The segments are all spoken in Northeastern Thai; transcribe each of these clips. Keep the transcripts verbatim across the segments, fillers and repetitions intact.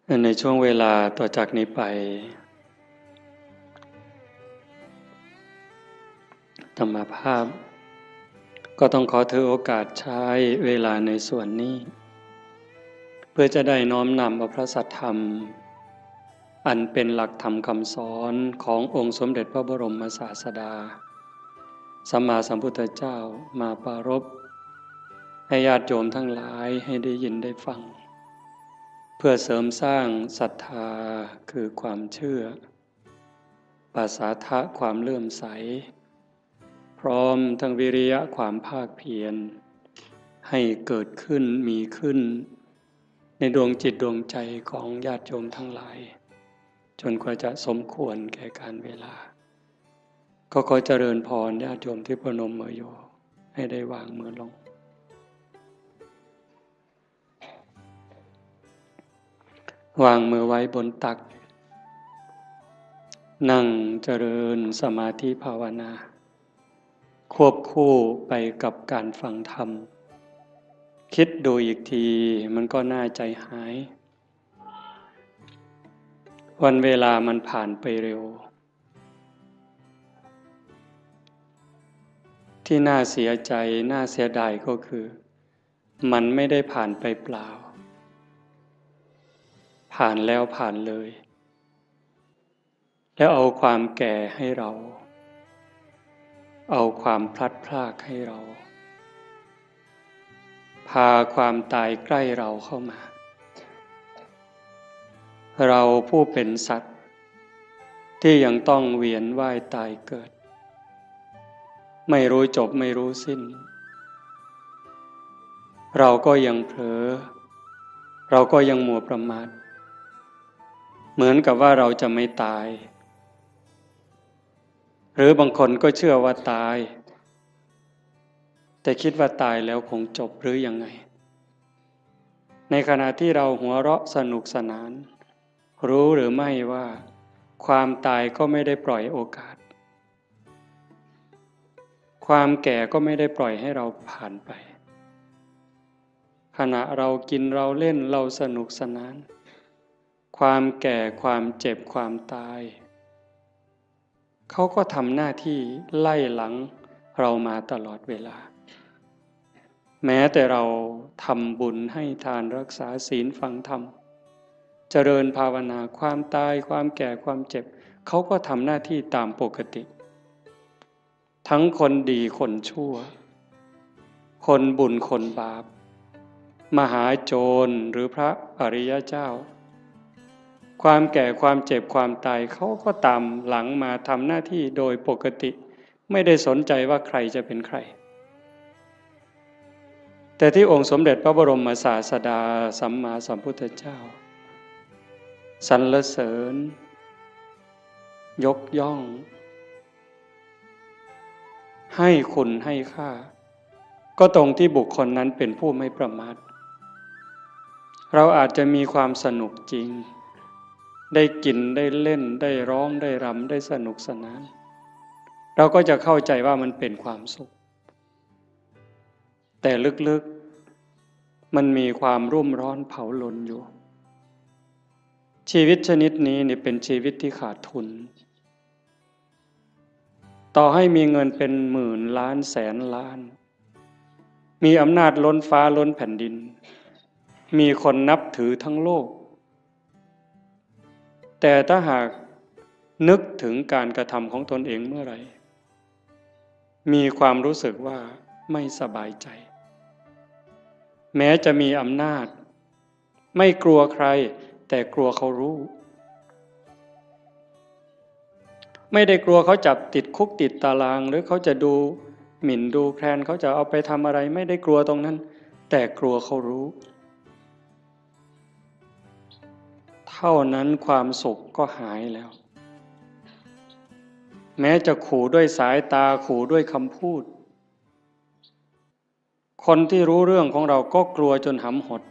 ในช่วงเวลาต่อจากนี้ไป อาตมาภาพ ก็ต้องขอถือโอกาสใช้เวลาในส่วนนี้ เพื่อจะได้น้อมนำเอาพระสัทธรรม อันเป็นหลักธรรมคำสอนขององค์สมเด็จพระบรมศาสดา สัมมาสัมพุทธเจ้ามาปรารภ ให้ญาติโยมทั้งหลายให้ได้ยินได้ฟัง เพื่อเสริมสร้างศรัทธาคือความเชื่อ ปสาทะความเลื่อมใส พร้อมทั้งวิริยะความภาคเพียร ให้เกิดขึ้นมีขึ้น ในดวงจิตดวงใจของญาติโยมทั้งหลาย จนกว่าจะสมควรแก่การเวลา ก็ขอเจริญพรญาติโยมที่ประนมมืออยู่ ให้ได้วางมือลง วางมือไว้บนตัก นั่งเจริญสมาธิภาวนา ควบคู่ไปกับการฟังธรรม คิดดูอีกทีมันก็น่าใจหาย วันเวลามันผ่านไปเร็ว ที่น่าเสียใจน่าเสียดายก็คือ มันไม่ได้ผ่านไปเปล่า ผ่านแล้วผ่านเลย แล้วเอาความแก่ให้เรา เอาความพลัดพรากให้เรา พาความตายใกล้เราเข้ามา เราผู้เป็นสัตว์ ที่ยังต้องเวียนว่ายตายเกิด ไม่รู้จบไม่รู้สิ้น เราก็ยังเผลอ เราก็ยังมัวประมาท เหมือนกับว่าเราจะไม่ตาย หรือบางคนก็เชื่อว่าตาย แต่คิดว่าตายแล้วคงจบหรือยังไง ในขณะที่เราหัวเราะสนุกสนาน รู้หรือไม่ว่าความตายก็ไม่ได้ปล่อยโอกาส ความแก่ก็ไม่ได้ปล่อยให้เราผ่านไป ขณะเรากินเราเล่นเราสนุกสนาน ความแก่ความเจ็บความตาย เขาก็ทำหน้าที่ไล่หลังเรามาตลอดเวลา แม้แต่เราทำบุญให้ทานรักษาศีลฟังธรรม เจริญภาวนา ความตายความแก่ความเจ็บ เขาก็ทำหน้าที่ตามปกติ ทั้งคนดีคนชั่ว คนบุญคนบาป มหาโจรหรือพระอริยเจ้า ความแก่ความเจ็บความตายเขาก็ตามหลังมาทำหน้าที่โดยปกติ ไม่ได้สนใจว่าใครจะเป็นใคร แต่ที่องค์สมเด็จพระบรมศาสดาสัมมาสัมพุทธเจ้า สรรเสริญ ยกย่อง ให้คุณให้ค่า ก็ตรงที่บุคคลนั้นเป็นผู้ไม่ประมาท เราอาจจะมีความสนุกจริง ได้กินได้เล่นได้ร้องได้รำได้สนุกสนาน เราก็จะเข้าใจว่ามันเป็นความสุข แต่ลึกๆ มันมีความรุ่มร้อนเผาลนอยู่ ชีวิตชนิดนี้เนี่ยเป็นชีวิตที่ขาดทุน ต่อให้มีเงินเป็นหมื่นล้านแสนล้าน มีอำนาจล้นฟ้าล้นแผ่นดิน มีคนนับถือทั้งโลก แต่ถ้าหากนึกถึงการกระทำของตนเองเมื่อไหร่ มีความรู้สึกว่าไม่สบายใจ แม้จะมีอำนาจ ไม่กลัวใคร แต่กลัวเขารู้ ไม่ได้กลัวเขาจับติดคุกติดตาราง หรือเขาจะดูหมิ่นดูแคลน เขาจะเอาไปทำอะไร ไม่ได้กลัวตรงนั้น แต่กลัวเขารู้ เท่านั้นความสุขก็หายแล้ว แม้จะขู่ด้วยสายตา ขู่ด้วยคำพูด คนที่รู้เรื่องของเราก็กลัวจนหำหด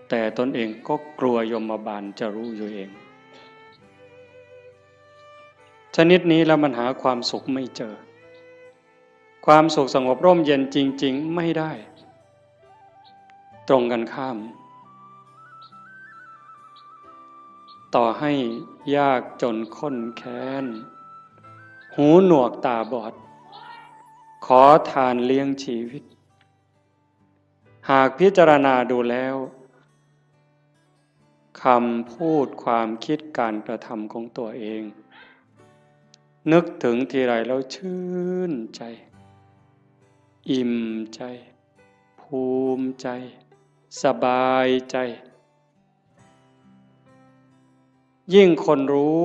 แต่ตนเองก็กลัวยมบาลจะรู้อยู่เอง ชนิดนี้แล้วมันหาความสุขไม่เจอ ความสุขสงบร่มเย็นจริงๆ ไม่ได้ ตรงกันข้าม ต่อให้ยากจนข้นแค้น หูหนวกตาบอด ขอทานเลี้ยงชีวิต หากพิจารณาดูแล้ว คำพูดความคิดการกระทำของตัวเอง นึกถึงทีไรแล้วชื่นใจ อิ่มใจ ภูมิใจ สบายใจ ยิ่งคนรู้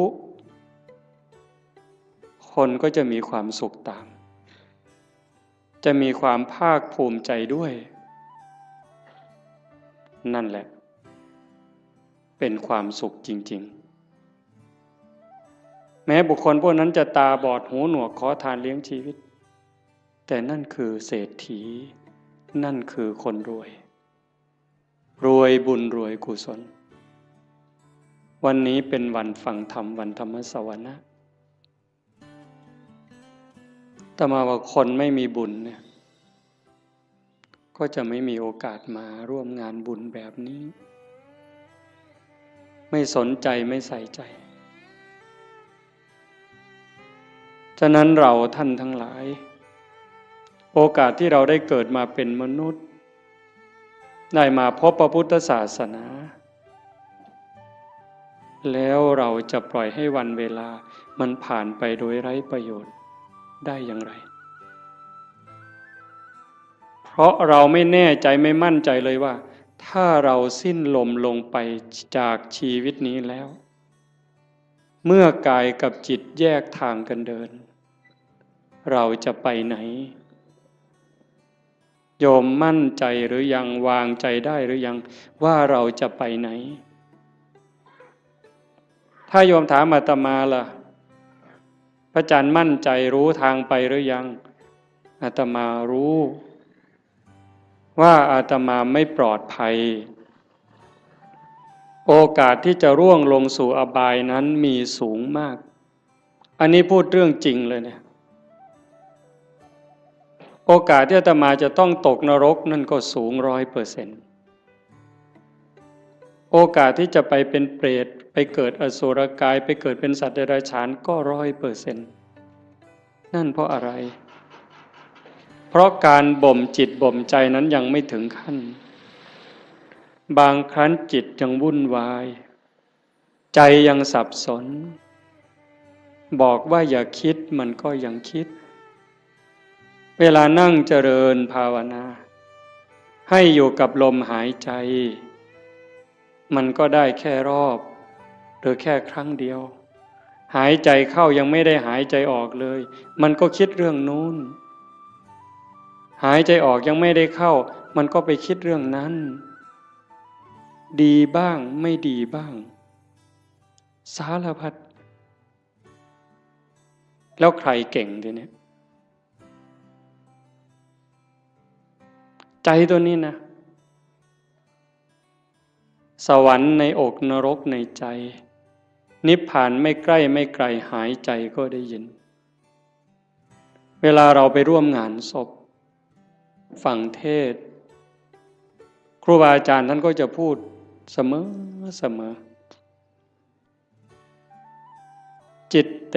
คนก็จะมีความสุขตาม จะมีความภาคภูมิใจด้วย นั่นแหละ เป็นความสุขจริงๆ แม้บุคคลพวกนั้นจะตาบอดหูหนวกขอทานเลี้ยงชีวิต แต่นั่นคือเศรษฐี นั่นคือคนรวย รวยบุญรวยกุศล วันนี้เป็นวันฟังธรรม วันธรรมสวนะ อาตมาว่าคนไม่มีบุญเนี่ย ก็จะไม่มีโอกาสมาร่วมงานบุญแบบนี้ ไม่สนใจไม่ใส่ใจ ฉะนั้นเราท่านทั้งหลาย โอกาสที่เราได้เกิดมาเป็นมนุษย์ ได้มาพบพระพุทธศาสนา แล้วเราจะปล่อยให้วันเวลามันผ่านไปโดยไร้ประโยชน์ได้อย่างไร เพราะเราไม่แน่ใจไม่มั่นใจเลยว่า ถ้าเราสิ้นลมลงไปจากชีวิตนี้แล้ว เมื่อกายกับจิตแยกทางกันเดิน เราจะไปไหน โยมมั่นใจหรือยัง วางใจได้หรือยัง ว่าเราจะไปไหน ถ้าโยมถามอาตมาล่ะ พระอาจารย์มั่นใจรู้ทางไปหรือยัง อาตมารู้ ว่าอาตมาไม่ปลอดภัย โอกาสที่จะร่วงลงสู่อบายนั้นมีสูงมาก อันนี้พูดเรื่องจริงเลยเนี่ย โอกาสที่อาตมาจะต้องตกนรกนั่นก็สูงร้อยเปอร์เซ็นต์ โอกาสที่จะไปเป็นเปรต ไปเกิดอสุรกาย ไปเกิดเป็นสัตว์เดรัจฉานก็ร้อยเปอร์เซ็นต์ นั่นเพราะอะไร เพราะการบ่มจิตบ่มใจนั้นยังไม่ถึงขั้น บางครั้งจิตยังวุ่นวาย ใจยังสับสน บอกว่าอย่าคิดมันก็ยังคิด เวลานั่งเจริญภาวนา ให้อยู่กับลมหายใจ มันก็ได้แค่รอบ หรือแค่ครั้งเดียว หายใจเข้ายังไม่ได้หายใจออกเลย มันก็คิดเรื่องนู้น หายใจออกยังไม่ได้เข้า มันก็ไปคิดเรื่องนั้น ดีบ้างไม่ดีบ้าง สารพัด แล้วใครเก่งทีเนี้ย ใจตัวนี้นะ สวรรค์ในอกนรกในใจ นิพพานไม่ใกล้ไม่ไกล หายใจก็ได้ยิน เวลาเราไปร่วมงานศพ ฟังเทศน์ ครูบาอาจารย์ท่านก็จะพูดเสมอเสมอ จิตเต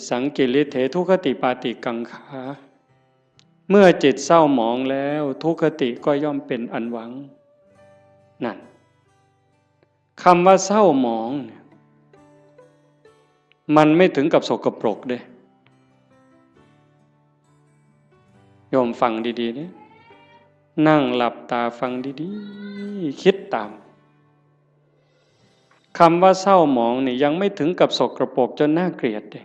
สังกิริเถ ทุคคติปาติกังขา เมื่อจิตเศร้าหมองแล้ว ทุคคติก็ย่อมเป็นอันหวัง นั่น คำว่าเศร้าหมองเนี่ย มันไม่ถึงกับสกปรกเด้ โยมฟังดีๆ เนี่ย นั่งหลับตาฟังดีๆ คิดตาม คำว่าเศร้าหมองนี่ยังไม่ถึงกับสกปรกจนน่าเกลียดเด้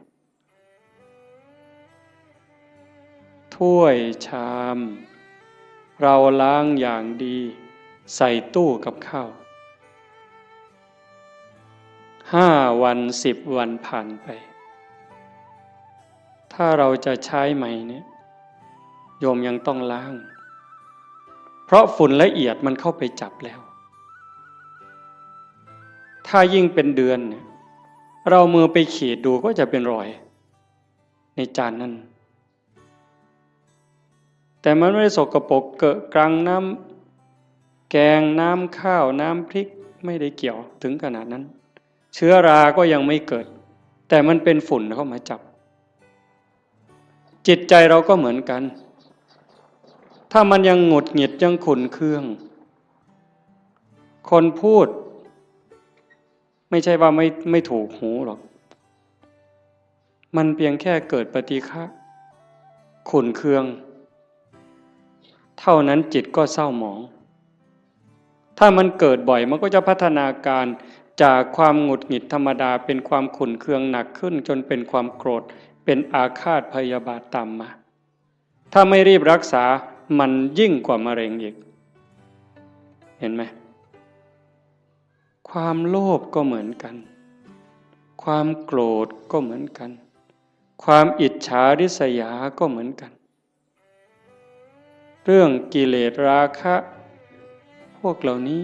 ถ้วยชาม เราล้างอย่างดี ใส่ตู้กับข้าว ห้าวัน สิบวันผ่านไป ถ้าเราจะใช้ใหม่เนี่ย โยมยังต้องล้าง เพราะฝุ่นละเอียดมันเข้าไปจับแล้ว ถ้ายิ่งเป็นเดือนเนี่ย เรามือไปขีดดูก็จะเป็นรอย ในจานนั้น แต่มันไม่ได้สกปรกเกอะกรัง น้ำแกง น้ำข้าว น้ำพริก ไม่ได้เกี่ยวถึงขนาดนั้น เชื้อราก็ยังไม่เกิด แต่มันเป็นฝุ่นเข้ามาจับ จิตใจเราก็เหมือนกัน ถ้ามันยังหงุดหงิดยังขุ่นเคือง คนพูด ไม่ใช่ว่าไม่ไม่ถูกหูหรอก มันเพียงแค่เกิดปฏิฆะขุ่นเคือง เท่านั้นจิตก็เศร้าหมอง ถ้ามันเกิดบ่อยมันก็จะพัฒนาการจากความหงุดหงิดธรรมดาเป็นความขุ่นเคืองหนักขึ้น จนเป็นความโกรธ เป็นอาฆาตพยาบาทตามมา ถ้าไม่รีบรักษามันยิ่งกว่ามะเร็งอีก เห็นไหม ความโลภก็เหมือนกัน ความโกรธก็เหมือนกัน ความอิจฉาริษยาก็เหมือนกัน เรื่องกิเลสราคะ พวกเหล่านี้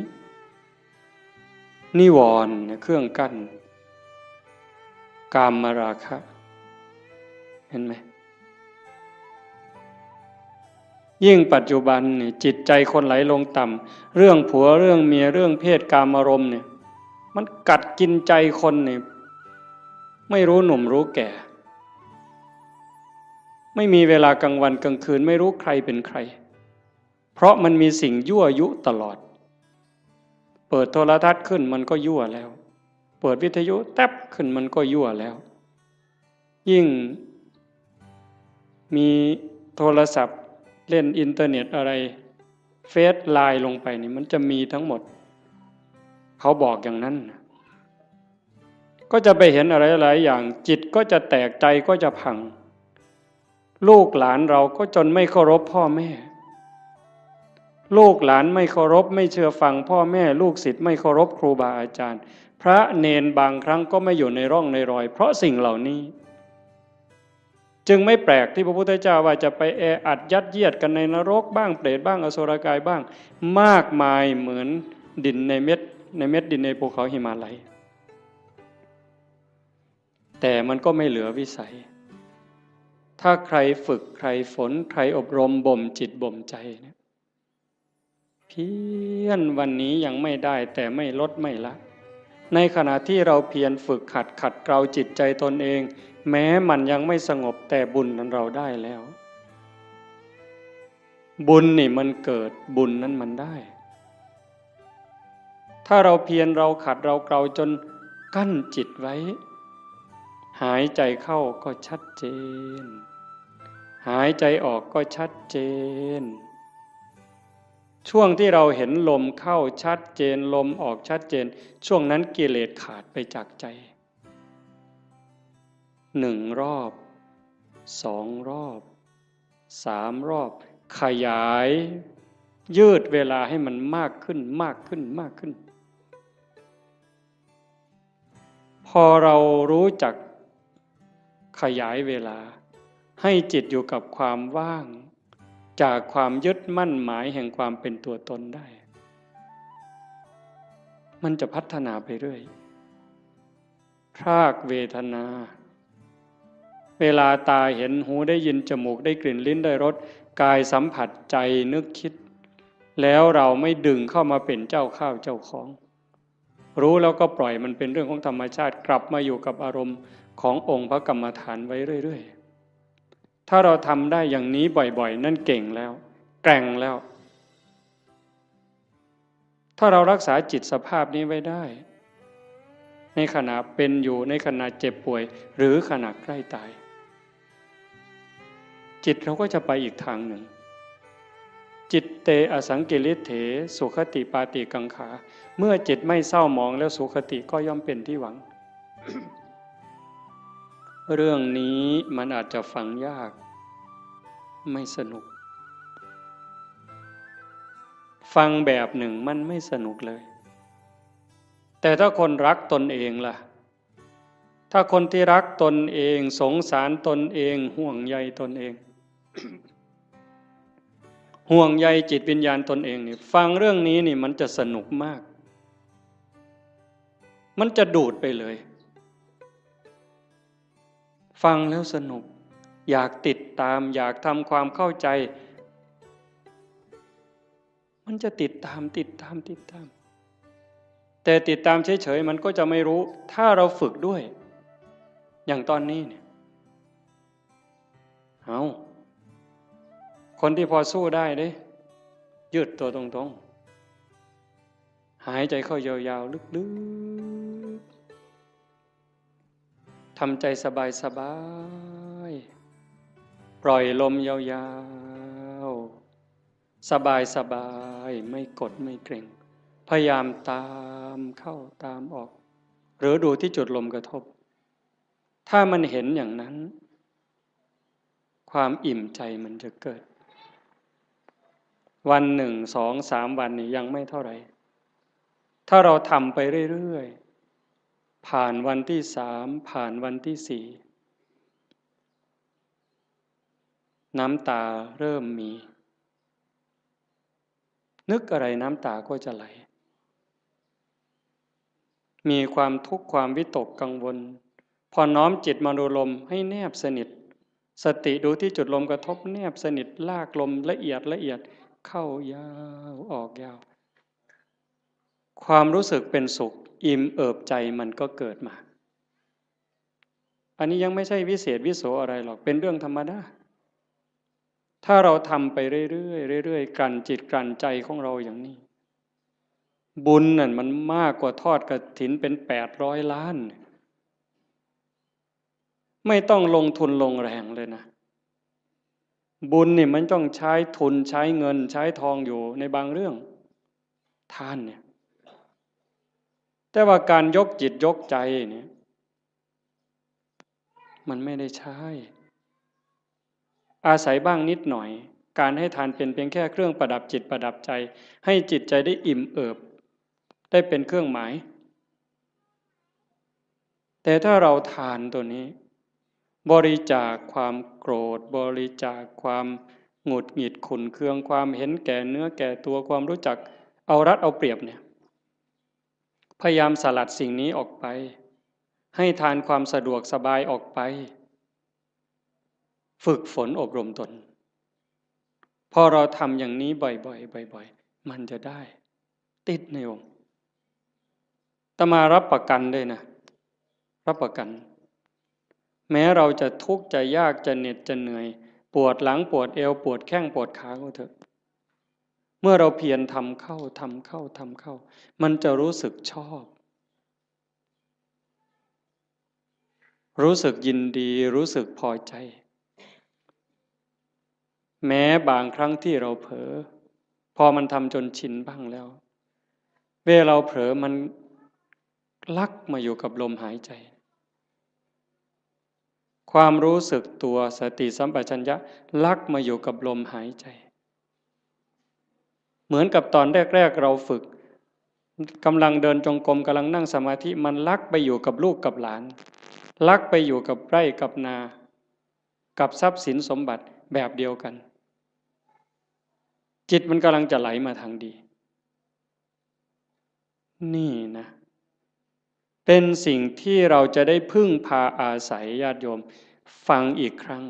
นิวรณ์เนี่ยเครื่องกั้น กามราคะ เห็นไหม ยิ่งปัจจุบันเนี่ยจิตใจคนไหลลงต่ำ เรื่องผัวเรื่องเมียเรื่องเพศกามารมณ์เนี่ย มันกัดกินใจคนเนี่ย ไม่รู้หนุ่มรู้แก่ ไม่มีเวลากลางวันกลางคืน ไม่รู้ใครเป็นใคร เพราะมันมีสิ่งยั่วยุตลอด เปิดโทรทัศน์ขึ้นมันก็ยั่วแล้ว เปิดวิทยุแต๊บขึ้นมันก็ยั่วแล้ว ยิ่งมีโทรศัพท์เล่นอินเทอร์เน็ตอะไร เฟซไลน์ลงไปนี่มันจะมีทั้งหมด เขาบอกอย่างนั้นนะ ก็จะไปเห็นอะไรหลายอย่าง จิตก็จะแตก ใจก็จะพัง ลูกหลานเราก็จนไม่เคารพพ่อแม่ ลูกหลานไม่เคารพไม่เชื่อฟังพ่อแม่ ลูกศิษย์ไม่เคารพครูบาอาจารย์ พระเณรบางครั้งก็ไม่อยู่ในร่องในรอย เพราะสิ่งเหล่านี้ จึงไม่แปลกที่พระพุทธเจ้าว่าจะไปแออัดยัดเยียดกันในนรกบ้าง เปรตบ้าง อสุรกายบ้าง มากมายเหมือนดินในเม็ด ในเม็ดดินในภูเขาหิมาลัย แต่มันก็ไม่เหลือวิสัย ถ้าใครฝึกใครฝนใครอบรมบ่มจิตบ่มใจเนี่ย เพียรวันนี้ยังไม่ได้แต่ไม่ลดไม่ละ ในขณะที่เราเพียรฝึกหัดขัดเกลาจิตใจตนเอง แม้มันยังไม่สงบแต่บุญนั้นเราได้แล้ว บุญนี่มันเกิด บุญนั้นมันได้ ถ้าเราเพียรเราขัดเราเกลาจนกั้นจิตไว้ หายใจเข้าก็ชัดเจน หายใจออกก็ชัดเจน ช่วงที่เราเห็นลมเข้าชัดเจน ลมออกชัดเจน ช่วงนั้นกิเลสขาดไปจากใจ หนึ่งรอบ สองรอบ สามรอบ ขยาย ยืดเวลาให้มันมากขึ้น มากขึ้น มากขึ้น พอเรารู้จักขยายเวลา ให้จิตอยู่กับความว่าง จากความยึดมั่นหมายแห่งความเป็นตัวตนได้ มันจะพัฒนาไปเรื่อย พรากเวทนา เวลาตาเห็น หูได้ยิน จมูกได้กลิ่น ลิ้นได้รส กายสัมผัส ใจนึกคิด แล้วเราไม่ดึงเข้ามาเป็นเจ้าข้าวเจ้าของ รู้แล้วก็ปล่อยมันเป็นเรื่องของธรรมชาติ กลับมาอยู่กับอารมณ์ขององค์พระกรรมฐานไว้เรื่อยๆ ถ้าเราทำได้อย่างนี้บ่อยๆ นั่นเก่งแล้ว แกร่งแล้ว ถ้าเรารักษาจิตสภาพนี้ไว้ได้ ในขณะเป็นอยู่ ในขณะเจ็บป่วย หรือขณะใกล้ตาย จิตเราก็จะไปอีกทางหนึ่ง จิตเตอสังกิริเถ สุขติปาติกังขา เมื่อจิตไม่เศร้าหมองแล้ว สุขติก็ย่อมเป็นที่หวัง เรื่องนี้มันอาจจะฟังยาก ไม่สนุก ฟังแบบหนึ่งมันไม่สนุกเลย แต่ถ้าคนรักตนเองล่ะ ถ้าคนที่รักตนเอง สงสารตนเอง ห่วงใยตนเอง ห่วงใยจิตวิญญาณตนเองนี่ ฟังเรื่องนี้นี่มันจะสนุกมาก มันจะดูดไปเลย ฟังแล้วสนุก อยากติดตาม อยากทำความเข้าใจ มันจะติดตาม ติดตาม ติดตาม แต่ติดตามเฉยๆมันก็จะไม่รู้ ถ้าเราฝึกด้วย อย่างตอนนี้เนี่ย เอา คนที่พอสู้ได้เด้ ยืดตัวตรงๆ หายใจเข้ายาวๆ ลึกๆ ทำใจสบายๆ ปล่อยลมยาวๆ สบายๆ ไม่กดไม่เกร็ง พยายามตามเข้าตามออก หรือดูที่จุดลมกระทบ ถ้ามันเห็นอย่างนั้น ความอิ่มใจมันจะเกิด วันหนึ่ง สอง สาม วันนี่ยังไม่เท่าไหร่ ถ้าเราทำไปเรื่อยๆ ผ่านวันที่สาม ผ่านวันที่สี่ น้ำตาเริ่มมี นึกอะไรน้ำตาก็จะไหล มีความทุกข์ความวิตกกังวล พอน้อมจิตมาดูลมให้แนบสนิท สติดูที่จุดลมกระทบแนบสนิท ลากลมละเอียดละเอียด เข้ายาวออกยาว ความรู้สึกเป็นสุข อิ่มเอิบใจมันก็เกิดมา อันนี้ยังไม่ใช่วิเศษวิโสอะไรหรอก เป็นเรื่องธรรมดา ถ้าเราทำไปเรื่อยๆ เรื่อยๆ กลั่นจิตกลั่นใจของเราอย่างนี้ บุญนั่นมันมากกว่าทอดกฐินเป็นแปดร้อยล้าน ไม่ต้องลงทุนลงแรงเลยนะ บุญนี่มันต้องใช้ทุนใช้เงินใช้ทองอยู่ในบางเรื่อง ทานเนี่ย แต่ว่าการยกจิตยกใจเนี่ย มันไม่ได้ใช้ อาศัยบ้างนิดหน่อย การให้ทานเป็นเพียงแค่เครื่องประดับจิตประดับใจ ให้จิตใจได้อิ่มเอิบ ได้เป็นเครื่องหมาย แต่ถ้าเราทานตัวนี้ บริจาคความโกรธ บริจาคความหงุดหงิดขุ่นเคือง ความเห็นแก่เนื้อแก่ตัว ความรู้จักเอารัดเอาเปรียบเนี่ย พยายามสลัดสิ่งนี้ออกไป ให้ทานความสะดวกสบายออกไป ฝึกฝนอบรมตน พอเราทำอย่างนี้บ่อยๆ บ่อยๆ มันจะได้ ติดในองค์ อาตมารับประกันเลยนะ รับประกัน แม้เราจะทุกข์จะยากจะเหน็ดจะเหนื่อย ปวดหลังปวดเอว ปวดแข้งปวดขาก็เถอะ เมื่อเราเพียรทำเข้า ทำเข้า ทำเข้า มันจะรู้สึกชอบ รู้สึกยินดี รู้สึกพอใจ แม้บางครั้งที่เราเผลอ พอมันทำจนชินบ้างแล้ว เวลาเราเผลอมันลักมาอยู่กับลมหายใจ ความรู้สึกตัว สติสัมปชัญญะลักมาอยู่กับลมหายใจ เหมือนกับตอนแรกๆ เราฝึก กำลังเดินจงกรม กำลังนั่งสมาธิ มันลักไปอยู่กับลูกกับหลาน ลักไปอยู่กับไร่กับนา กับทรัพย์สินสมบัติแบบเดียวกัน จิตมันกำลังจะไหลมาทางดี นี่นะ เป็นสิ่งที่เราจะได้พึ่งพาอาศัย ญาติโยม ฟังอีกครั้ง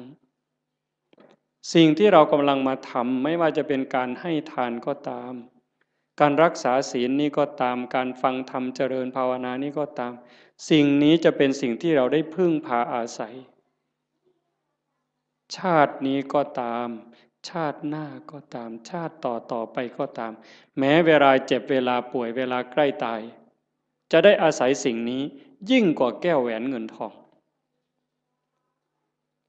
สิ่งที่เรากำลังมาทำ ไม่ว่าจะเป็นการให้ทานก็ตาม การรักษาศีลนี่ก็ตาม การฟังธรรมเจริญภาวนานี่ก็ตาม สิ่งนี้จะเป็นสิ่งที่เราได้พึ่งพาอาศัย ชาตินี้ก็ตาม ชาติหน้าก็ตาม ชาติต่อต่อไปก็ตาม แม้เวลาเจ็บ เวลาป่วย เวลาใกล้ตาย จะได้อาศัยสิ่งนี้ยิ่งกว่าแก้วแหวนเงินทอง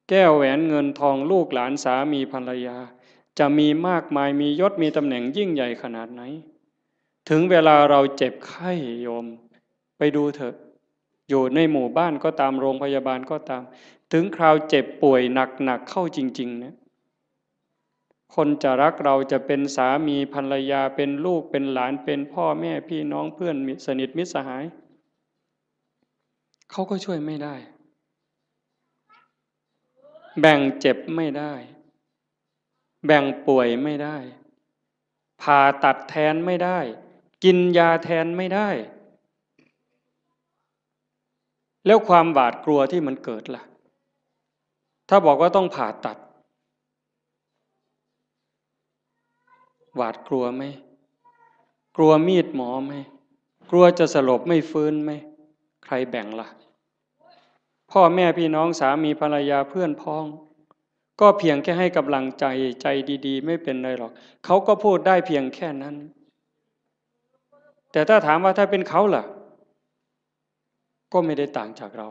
แก้วแหวนเงินทอง ลูกหลาน สามีภรรยา จะมีมากมาย มียศ มีตำแหน่งยิ่งใหญ่ขนาดไหน ถึงเวลาเราเจ็บไข้ โยม ไปดูเถอะ อยู่ในหมู่บ้านก็ตาม โรงพยาบาลก็ตาม ถึงคราวเจ็บป่วยหนักๆ เข้าจริงๆ เนี่ย คนจะรักเรา จะเป็นสามีภรรยา เป็นลูก เป็นหลาน เป็นพ่อแม่พี่น้อง เพื่อนมิตร สนิทมิตรสหาย เขาก็ช่วยไม่ได้ แบ่งเจ็บไม่ได้ แบ่งป่วยไม่ได้ ผ่าตัดแทนไม่ได้ กินยาแทนไม่ได้ แล้วความหวาดกลัวที่มันเกิดล่ะ ถ้าบอกว่าต้องผ่าตัด หวาดกลัวไหม กลัวมีดหมอไหม ก กลัวจะสลบไม่ฟื้นไหม ใครแบ่งละ่ะ พ่อแม่พี่น้องสามีภรรยาเพื่อนพ้อง ก็เพียงแค่ให้กำลังใจ ใจดีๆ ไม่เป็นไรหรอก เขาก็พูดได้เพียงแค่นั้น แต่ถ้าถามว่าถ้าเป็นเขาล่ะ ก็ไม่ได้ต่างจากเรา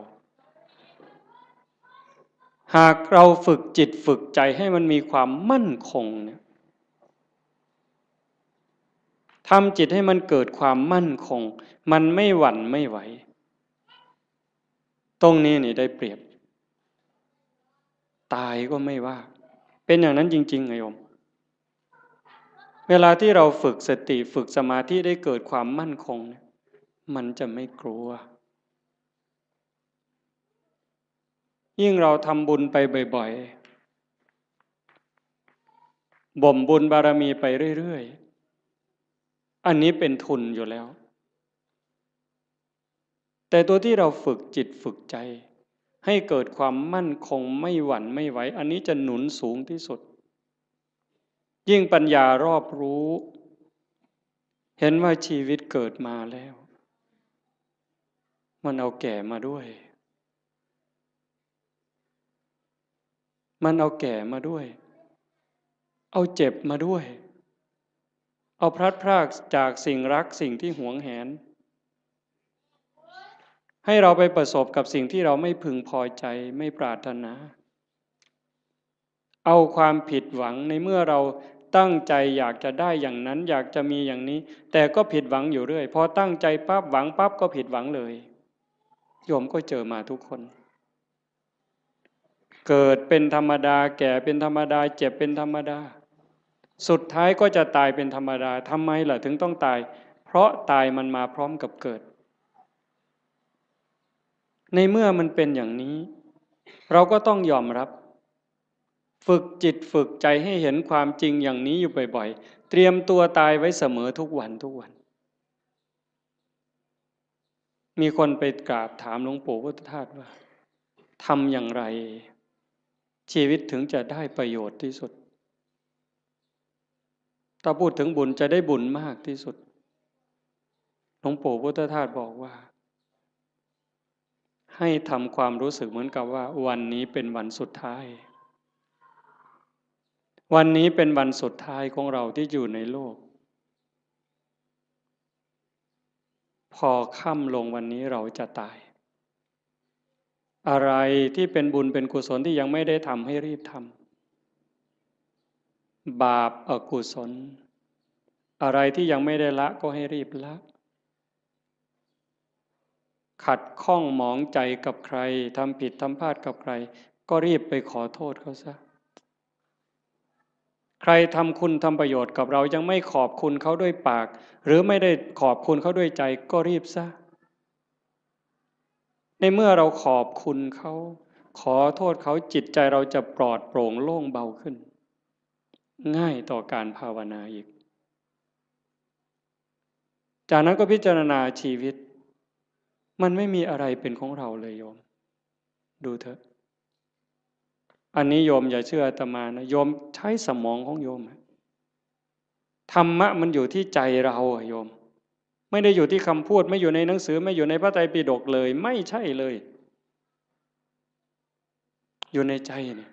หากเราฝึกจิตฝึกใจให้มันมีความมั่นคงเนี่ย ทำจิตให้มันเกิดความมั่นคง มันไม่หวั่นไม่ไหว ตรงนี้นี่ได้เปรียบ ตายก็ไม่ว่า เป็นอย่างนั้นจริงๆ ไงโยม เวลาที่เราฝึกสติ ฝึกสมาธิได้เกิดความมั่นคงเนี่ย มันจะไม่กลัว ยิ่งเราทำบุญไปบ่อยๆ บ่มบุญบารมีไปเรื่อยๆ อันนี้เป็นทุนอยู่แล้ว แต่ตัวที่เราฝึกจิตฝึกใจ ให้เกิดความมั่นคงไม่หวั่นไม่ไหว อันนี้จะหนุนสูงที่สุด ยิ่งปัญญารอบรู้ เห็นว่าชีวิตเกิดมาแล้ว มันเอาแก่มาด้วย มันเอาแก่มาด้วย เอาเจ็บมาด้วย เอาพลัดพรากจากสิ่งรักสิ่งที่หวงแหน ให้เราไปประสบกับสิ่งที่เราไม่พึงพอใจ ไม่ปรารถนา เอาความผิดหวังในเมื่อเราตั้งใจอยากจะได้อย่างนั้น อยากจะมีอย่างนี้ แต่ก็ผิดหวังอยู่เรื่อย พอตั้งใจปั๊บ หวังปั๊บ ก็ผิดหวังเลย โยมก็เจอมาทุกคน เกิดเป็นธรรมดา แก่เป็นธรรมดา เจ็บเป็นธรรมดา สุดท้ายก็จะตายเป็นธรรมดา ทำไมล่ะถึงต้องตาย เพราะตายมันมาพร้อมกับเกิด ในเมื่อมันเป็นอย่างนี้ เราก็ต้องยอมรับ ฝึกจิตฝึกใจให้เห็นความจริงอย่างนี้อยู่บ่อยๆ เตรียมตัวตายไว้เสมอทุกวันทุกวัน มีคนไปกราบถามหลวงปู่พุทธทาสว่า ทำอย่างไร ชีวิตถึงจะได้ประโยชน์ที่สุด ถ้าพูดถึงบุญจะได้บุญมากที่สุด หลวงปู่พุทธทาสบอกว่า ให้ทำความรู้สึกเหมือนกับว่าวันนี้เป็นวันสุดท้าย วันนี้เป็นวันสุดท้ายของเราที่อยู่ในโลก พอค่ำลงวันนี้เราจะตาย อะไรที่เป็นบุญเป็นกุศลที่ยังไม่ได้ทำให้รีบทำ บาปอกุศล อะไรที่ยังไม่ได้ละก็ให้รีบละ ขัดข้องหมองใจกับใคร ทำผิดทำพลาดกับใคร ก็รีบไปขอโทษเขาซะ ใครทำคุณทำประโยชน์กับเรายังไม่ขอบคุณเขาด้วยปาก หรือไม่ได้ขอบคุณเขาด้วยใจ ก็รีบซะ ในเมื่อเราขอบคุณเขา ขอโทษเขา จิตใจเราจะปลอดโปร่งโล่งเบาขึ้น ง่ายต่อการภาวนาอีก จากนั้นก็พิจารณาชีวิต มันไม่มีอะไรเป็นของเราเลยโยม ดูเถอะ อันนี้โยมอย่าเชื่ออาตมานะ โยมใช้สมองของโยมอะ ธรรมะมันอยู่ที่ใจเราอะโยม ไม่ได้อยู่ที่คำพูด ไม่อยู่ในหนังสือ ไม่อยู่ในพระไตรปิฎกเลย ไม่ใช่เลย อยู่ในใจเนี่ย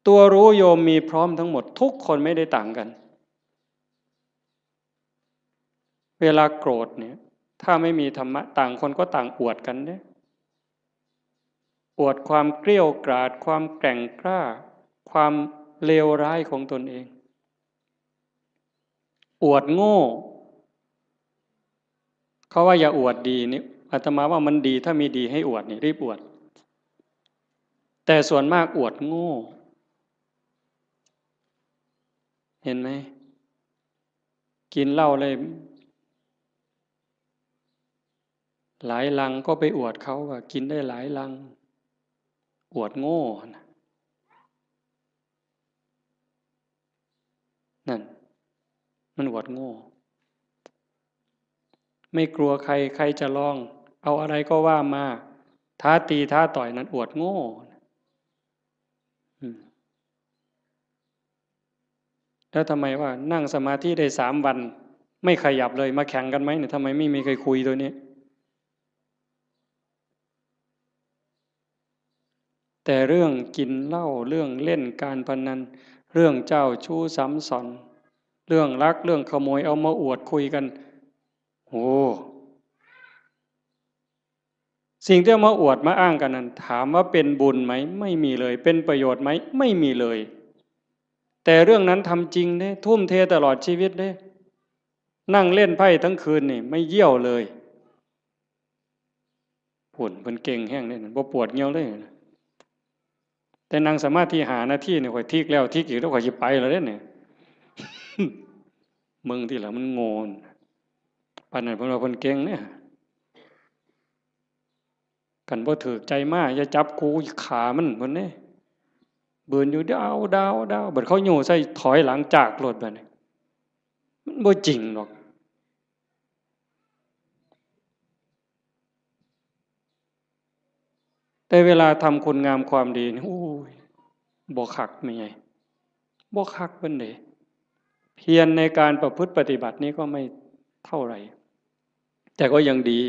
ตัวรู้โยมมีพร้อมทั้งหมด ทุกคนไม่ได้ต่างกัน เวลาโกรธเนี่ย ถ้าไม่มีธรรมะ ต่างคนก็ต่างอวดกันเนี่ย อวดความเกลี้ยวกราด ความแกร่งกล้า ความเลวร้ายของตนเอง อวดโง่ เขาว่าอย่าอวดดีนี่ อาตมาว่ามันดี ถ้ามีดีให้อวดนี่ รีบอวด แต่ส่วนมากอวดโง่ เห็นไหม กินเหล้าเลย หลายลังก็ไปอวดเขาว่ากินได้หลายลัง อวดโง่นะ นั่น มันอวดโง่ ไม่กลัวใคร ใครจะลอง เอาอะไรก็ว่ามา ท้าตีท้าต่อย นั่นอวดโง่ อืม แล้วทำไมว่านั่งสมาธิได้สามวัน ไม่ขยับเลย มาแข่งกันไหมเนี่ย ทำไมไม่มีใครคุยตัวนี้ แต่เรื่องกินเหล้า เรื่องเล่นการพนัน เรื่องเจ้าชู้ซ้ำซ้อน เรื่องลัก เรื่องขโมย เอามาอวดคุยกัน โอ้ สิ่งที่เอามาอวดมาอ้างกันนั้น ถามว่าเป็นบุญไหม ไม่มีเลย เป็นประโยชน์ไหม ไม่มีเลย แต่เรื่องนั้นทำจริงเด้ ทุ่มเทตลอดชีวิตเด้ นั่งเล่นไพ่ทั้งคืนนี่ ไม่เยี่ยวเลย ผุ่นเพิ่นเก่งแฮงเด้ บ่ปวดเยี่ยวเลย แต่นั่งสมาธิห้านาทีนี่ ข้อยทิกแล้วทิกอีก แล้วข้อยสิไปแล้วเด้เนี่ย มึงที่ละมันโง่น ปานนั้นเพิ่นว่าเพิ่นเก่งเนี่ย คันบ่ถืกใจมา อย่าจับกู ขามัน เพิ่นเด้ บืนอยู่ดาว ดาว ดาว บัดเขาโย่ใส่ ถอยหลังจากโลดบัดนี้ มันบ่จริงดอก แต่เวลาทำคุณงามความดีนี่ โอ้ย บ่คักแม่ใหญ่ บ่คักปานใด เพียรในการประพฤติปฏิบัตินี่ก็ไม่เท่าไหร่ แต่ก็ยังดี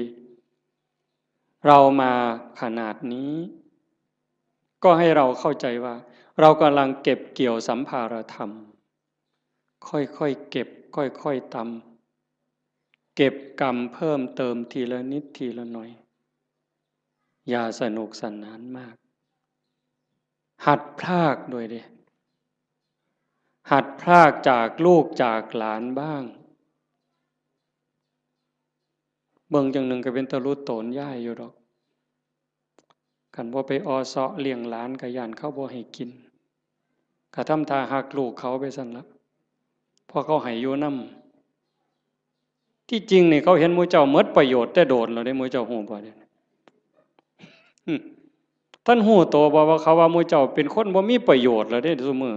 เรามาขนาดนี้ ก็ให้เราเข้าใจว่า เรากำลังเก็บเกี่ยวสัมภารธรรม ค่อยๆเก็บ ค่อยๆตำ เก็บกำเพิ่มเติมทีละนิดทีละหน่อย อย่าสนุกสนานมาก หัดพรากด้วยเด้ หัดพรากจากลูกจากหลานบ้าง เบิ่งจั่งหนึ่งก็เป็นตาหลุดโตนยายอยู่ดอก คันบ่ไปออเซาะเลี้ยงหลานก็ย้านเขาบ่ให้กิน ก็ทำท่าฮักลูกเขาไปซั่นละ เพราะเขาให้อยู่นำ ที่จริงนี่เขาเห็นหมู่เจ้าหมดประโยชน์แต่โดนแล้วเด้ หมู่เจ้าฮู้บ่เด้ อืม ท่านฮู้ตัวบ่ว่าเขาว่าหมู่เจ้าเป็นคนบ่มีประโยชน์แล้วเด้ซุมื้อ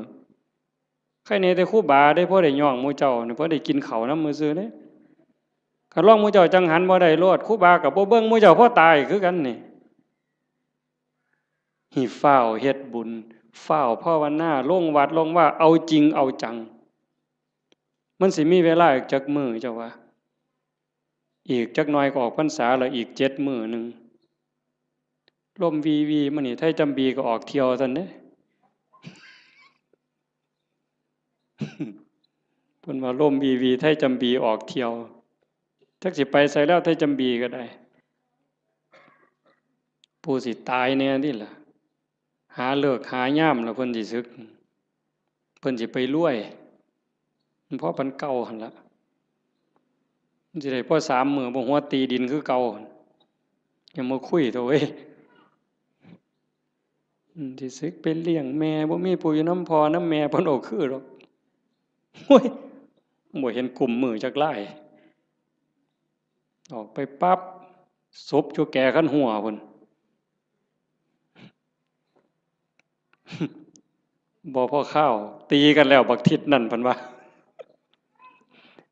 ใครแหน่แต่ครูบาเด้ พอได้ย่องหมู่เจ้านี่ พอได้กินข้าวนำซื่อๆเด้ คันลองหมู่เจ้าจั่งหันบ่ได้โลด ครูบาก็บ่เบิ่งหมู่เจ้า พอตายคือกันนี่ ให้ฟ้าวเฮ็ดบุญ ฟ้าวภาวนา ลงวัดลงวา เอาจริงเอาจัง มันสิมีเวลาอีกจักมื้อเจ้าว่า อีกจักหน่อยก็ออกพรรษาแล้ว อีกเจ็ดมื้อหนึ่ง ลมวีวีมานี่ ไทจำบีก็ออกเที่ยวซั่นเด้ เพิ่นว่าลมวีวี ไทจำบีออกเที่ยว จักสิไปไสแล้ว ไทจำบีก็ได้ ผู้สิตายแหน่นี่ล่ะ หาฤกษ์หายามแล้วเพิ่นสิสึก เพิ่นสิไปรวย มันพอปานเก่าหั่นละ มันสิได้พอสามมื้อ บ่หัวตีดินคือเก่าหั่น อย่ามาคุยเถาะเว้ย อืม สิสึกไปเลี้ยงแม่ บ่มีผู้อยู่นำพ่อนำแม่ เพิ่นเอาคือดอก โอ้ย บ่เห็นกุมมือจักลาย ออกไปปั๊บ ศพอยู่แก่คันหัวพุ้น บ่พอคาว ตีกันแล้วบักทิศนั่น เพิ่นว่า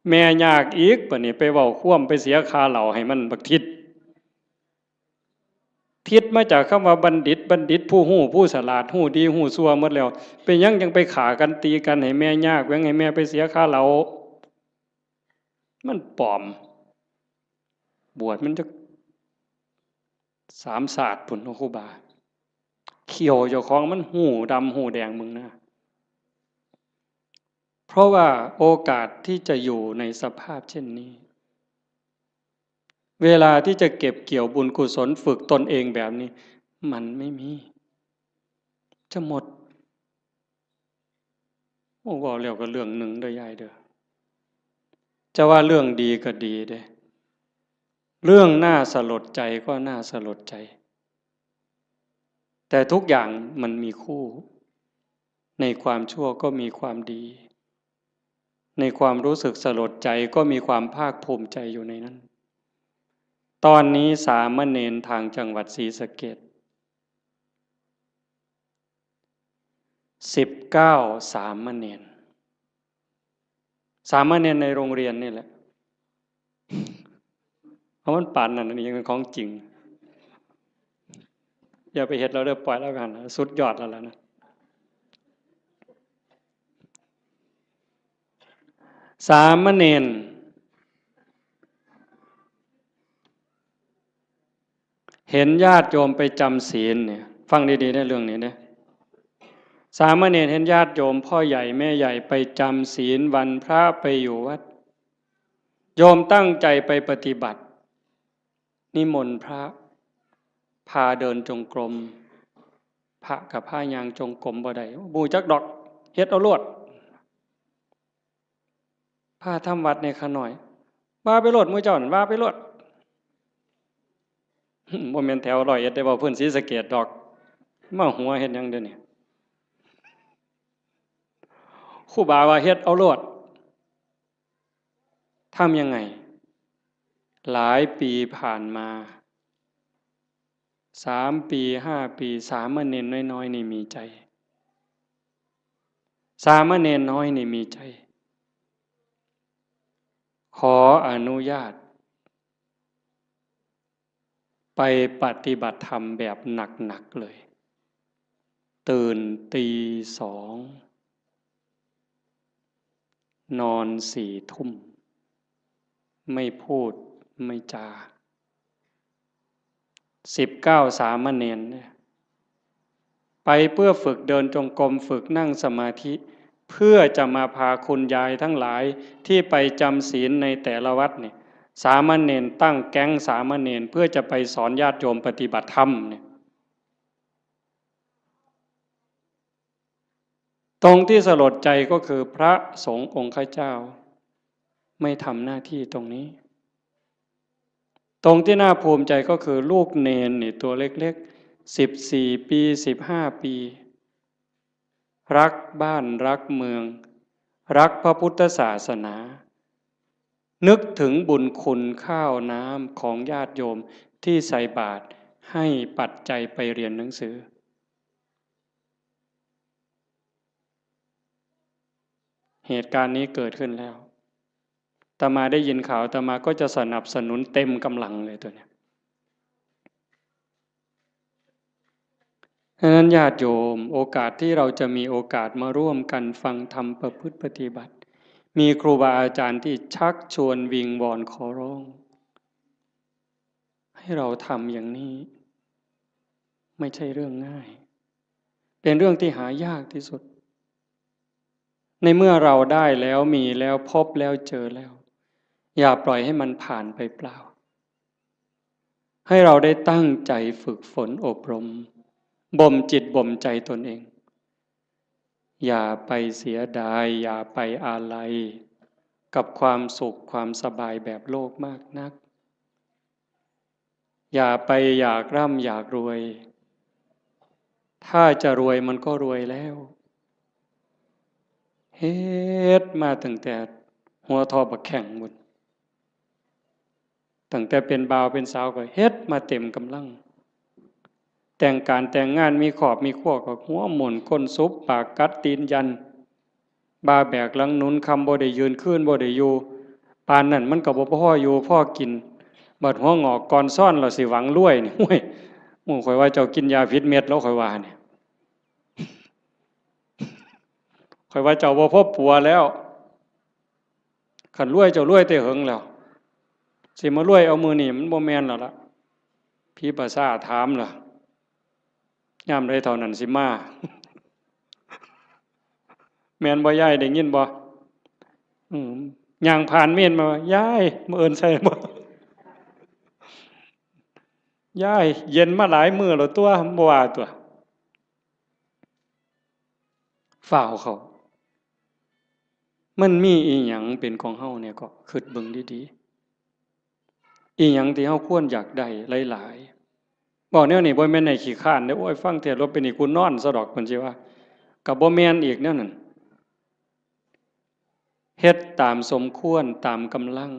แม่ยากอีก บัดนี้ไปเว้าความ ไปเสียค่าเหล้าให้มันบักทิศ ทิศมาจากคำว่าบัณฑิต บัณฑิตผู้ฮู้ ผู้ฉลาด ฮู้ดีฮู้ชั่วหมดแล้ว เป็นหยังจั่งไปฆ่ากันตีกันให้แม่ยาก แหว่งให้แม่ไปเสียค่าเหล้า มันปลอม บวชมันจักสามชาติพุ้นเนาะครูบา เขี้ยวเจ้าของมันฮู้ดำฮู้แดง มึงนะ เพราะว่าโอกาสที่จะอยู่ในสภาพเช่นนี้ เวลาที่จะเก็บเกี่ยวบุญกุศลฝึกตนเองแบบนี้ มันไม่มี จะหมด โอ้ เว้าแล้วก็เรื่องหนึ่งเด้อยายเด้อ จะว่าเรื่องดีก็ดีเด้ เรื่องน่าสลดใจก็น่าสลดใจ แต่ทุกอย่างมันมีคู่ ในความชั่วก็มีความดี ในความรู้สึกสลดใจก็มีความภาคภูมิใจอยู่ในนั้น ตอนนี้สามเณรทางจังหวัดศรีสะเกษ สิบเก้า สามเณร สามเณรในโรงเรียนนี่แหละ เอามันปานนั้น อันนี้ยังเป็นของจริง อย่าไปเฮ็ดเราเด้อ ปล่อยแล้วกัน สุดยอดแล้วล่ะนะ สามเณร เห็นญาติโยมไปจำศีลเนี่ย ฟังดีๆ ในเรื่องนี้เนี่ย สามเณรเห็นญาติโยมพ่อใหญ่แม่ใหญ่ไปจำศีลวันพระไปอยู่วัด โยมตั้งใจไปปฏิบัติ นิมนต์พระ พาเดินจงกรม พระกับพายางจงกรมบ่ได้ บ่จักดอก เฮ็ดเอาโลด พาทำวัดในขาน้อย ว่าไปโลด หมู่เจ้านั่นว่าไปโลด บ่แม่นแถวร้อยเอ็ดได้ เว้าพื้นศรีสะเกษดอก มาหัวเฮ็ดหยังเดี๋ยวนี้ ครูบาว่าเฮ็ดเอาโลด ทำยังไง หลายปีผ่านมา สามปี ห้าปี สามเณรน้อยๆ นี่มีใจ สามเณรน้อยนี่มีใจ ขออนุญาต ไปปฏิบัติธรรมแบบหนักๆ เลย ตื่นตีสอง นอนสี่ทุ่ม ไม่พูดไม่จา สิบเก้าสามเณรเนี่ย ไปเพื่อฝึกเดินจงกรม ฝึกนั่งสมาธิ เพื่อจะมาพาคุณยายทั้งหลายที่ไปจำศีลในแต่ละวัดเนี่ย สามเณรตั้งแก๊งสามเณรเพื่อจะไปสอนญาติโยมปฏิบัติธรรมเนี่ย ตรงที่สลดใจก็คือพระสงฆ์องค์ข้าเจ้า ไม่ทำหน้าที่ตรงนี้ ตรงที่น่าภูมิใจก็คือลูกเณรนี่ตัวเล็กๆ สิบสี่ปี สิบห้าปี รักบ้านรักเมือง รักพระพุทธศาสนา นึกถึงบุญคุณข้าวน้ำของญาติโยมที่ใส่บาตรให้ปัจจัยไปเรียนหนังสือ เหตุการณ์นี้เกิดขึ้นแล้ว อาตมาได้ยินข่าว อาตมาก็จะสนับสนุนเต็มกำลังเลยตัวเนี้ย ฉะนั้นญาติโยม โอกาสที่เราจะมีโอกาสมาร่วมกันฟังธรรมประพฤติปฏิบัติ มีครูบาอาจารย์ที่ชักชวนวิงวอนขอร้อง ให้เราทำอย่างนี้ ไม่ใช่เรื่องง่าย เป็นเรื่องที่หายากที่สุด ในเมื่อเราได้แล้วมีแล้วพบแล้วเจอแล้ว อย่าปล่อยให้มันผ่านไปเปล่า ให้เราได้ตั้งใจฝึกฝนอบรม บ่มจิตบ่มใจตนเอง อย่าไปเสียดาย อย่าไปอาลัย กับความสุขความสบายแบบโลกมากนัก อย่าไปอยากร่ำอยากรวย ถ้าจะรวยมันก็รวยแล้ว เฮ็ดมาตั้งแต่หัวทอบักแข้งพุ้น ตั้งแต่เป็นบ่าวเป็นสาวก็เฮ็ดมาเต็มกำลัง แต่งการแต่งงานมีครอบมีครัวก็หัวหมุนก้นสุบปากกัดตีนยัน บ่าแบกหลังหนุน ค่ำบ่ได้ยืน คืนบ่ได้อยู่ ปานนั้นมันก็บ่พออยู่พอกิน บัดหัวงอกก่อนซ้อน เราสิหวังรวยนี่ โอ้ย หมู่ข่อยว่าเจ้ากินยาผิดเม็ดแล้ว ข่อยว่าเนี่ย ข่อยว่าเจ้าบ่พอปัวแล้ว คันรวยเจ้ารวยแต่เหิงแล้ว สิมารวยเอามื้อนี้มันบ่แม่นแล้วล่ะ ผีประสาทถามล่ะ ยามใดเท่านั้นสิมา แม่นบ่ยาย ได้ยินบ่ อืม ย่างผ่านเมนมาว่า ยาย มื้ออื่นใส่บ่ ยาย เย็นมาหลายมื้อแล้วตัว บ่ว่าตัว ฟ้าวเข้า มันมีอีหยังเป็นของเฮาเนี่ยก็คิดเบิ่งดีๆ อีหยังที่เฮาควรอยากได้หลายๆ เว้าแนวนี้บ่แม่นให้ขี้คร้านเด้อ โอ้ย ฟังเทศน์แล้วเป็นนี่กูนอนซะดอก เพิ่นสิว่า ก็บ่แม่นอีกแนวนั้น เฮ็ดตามสมควร ตามกำลัง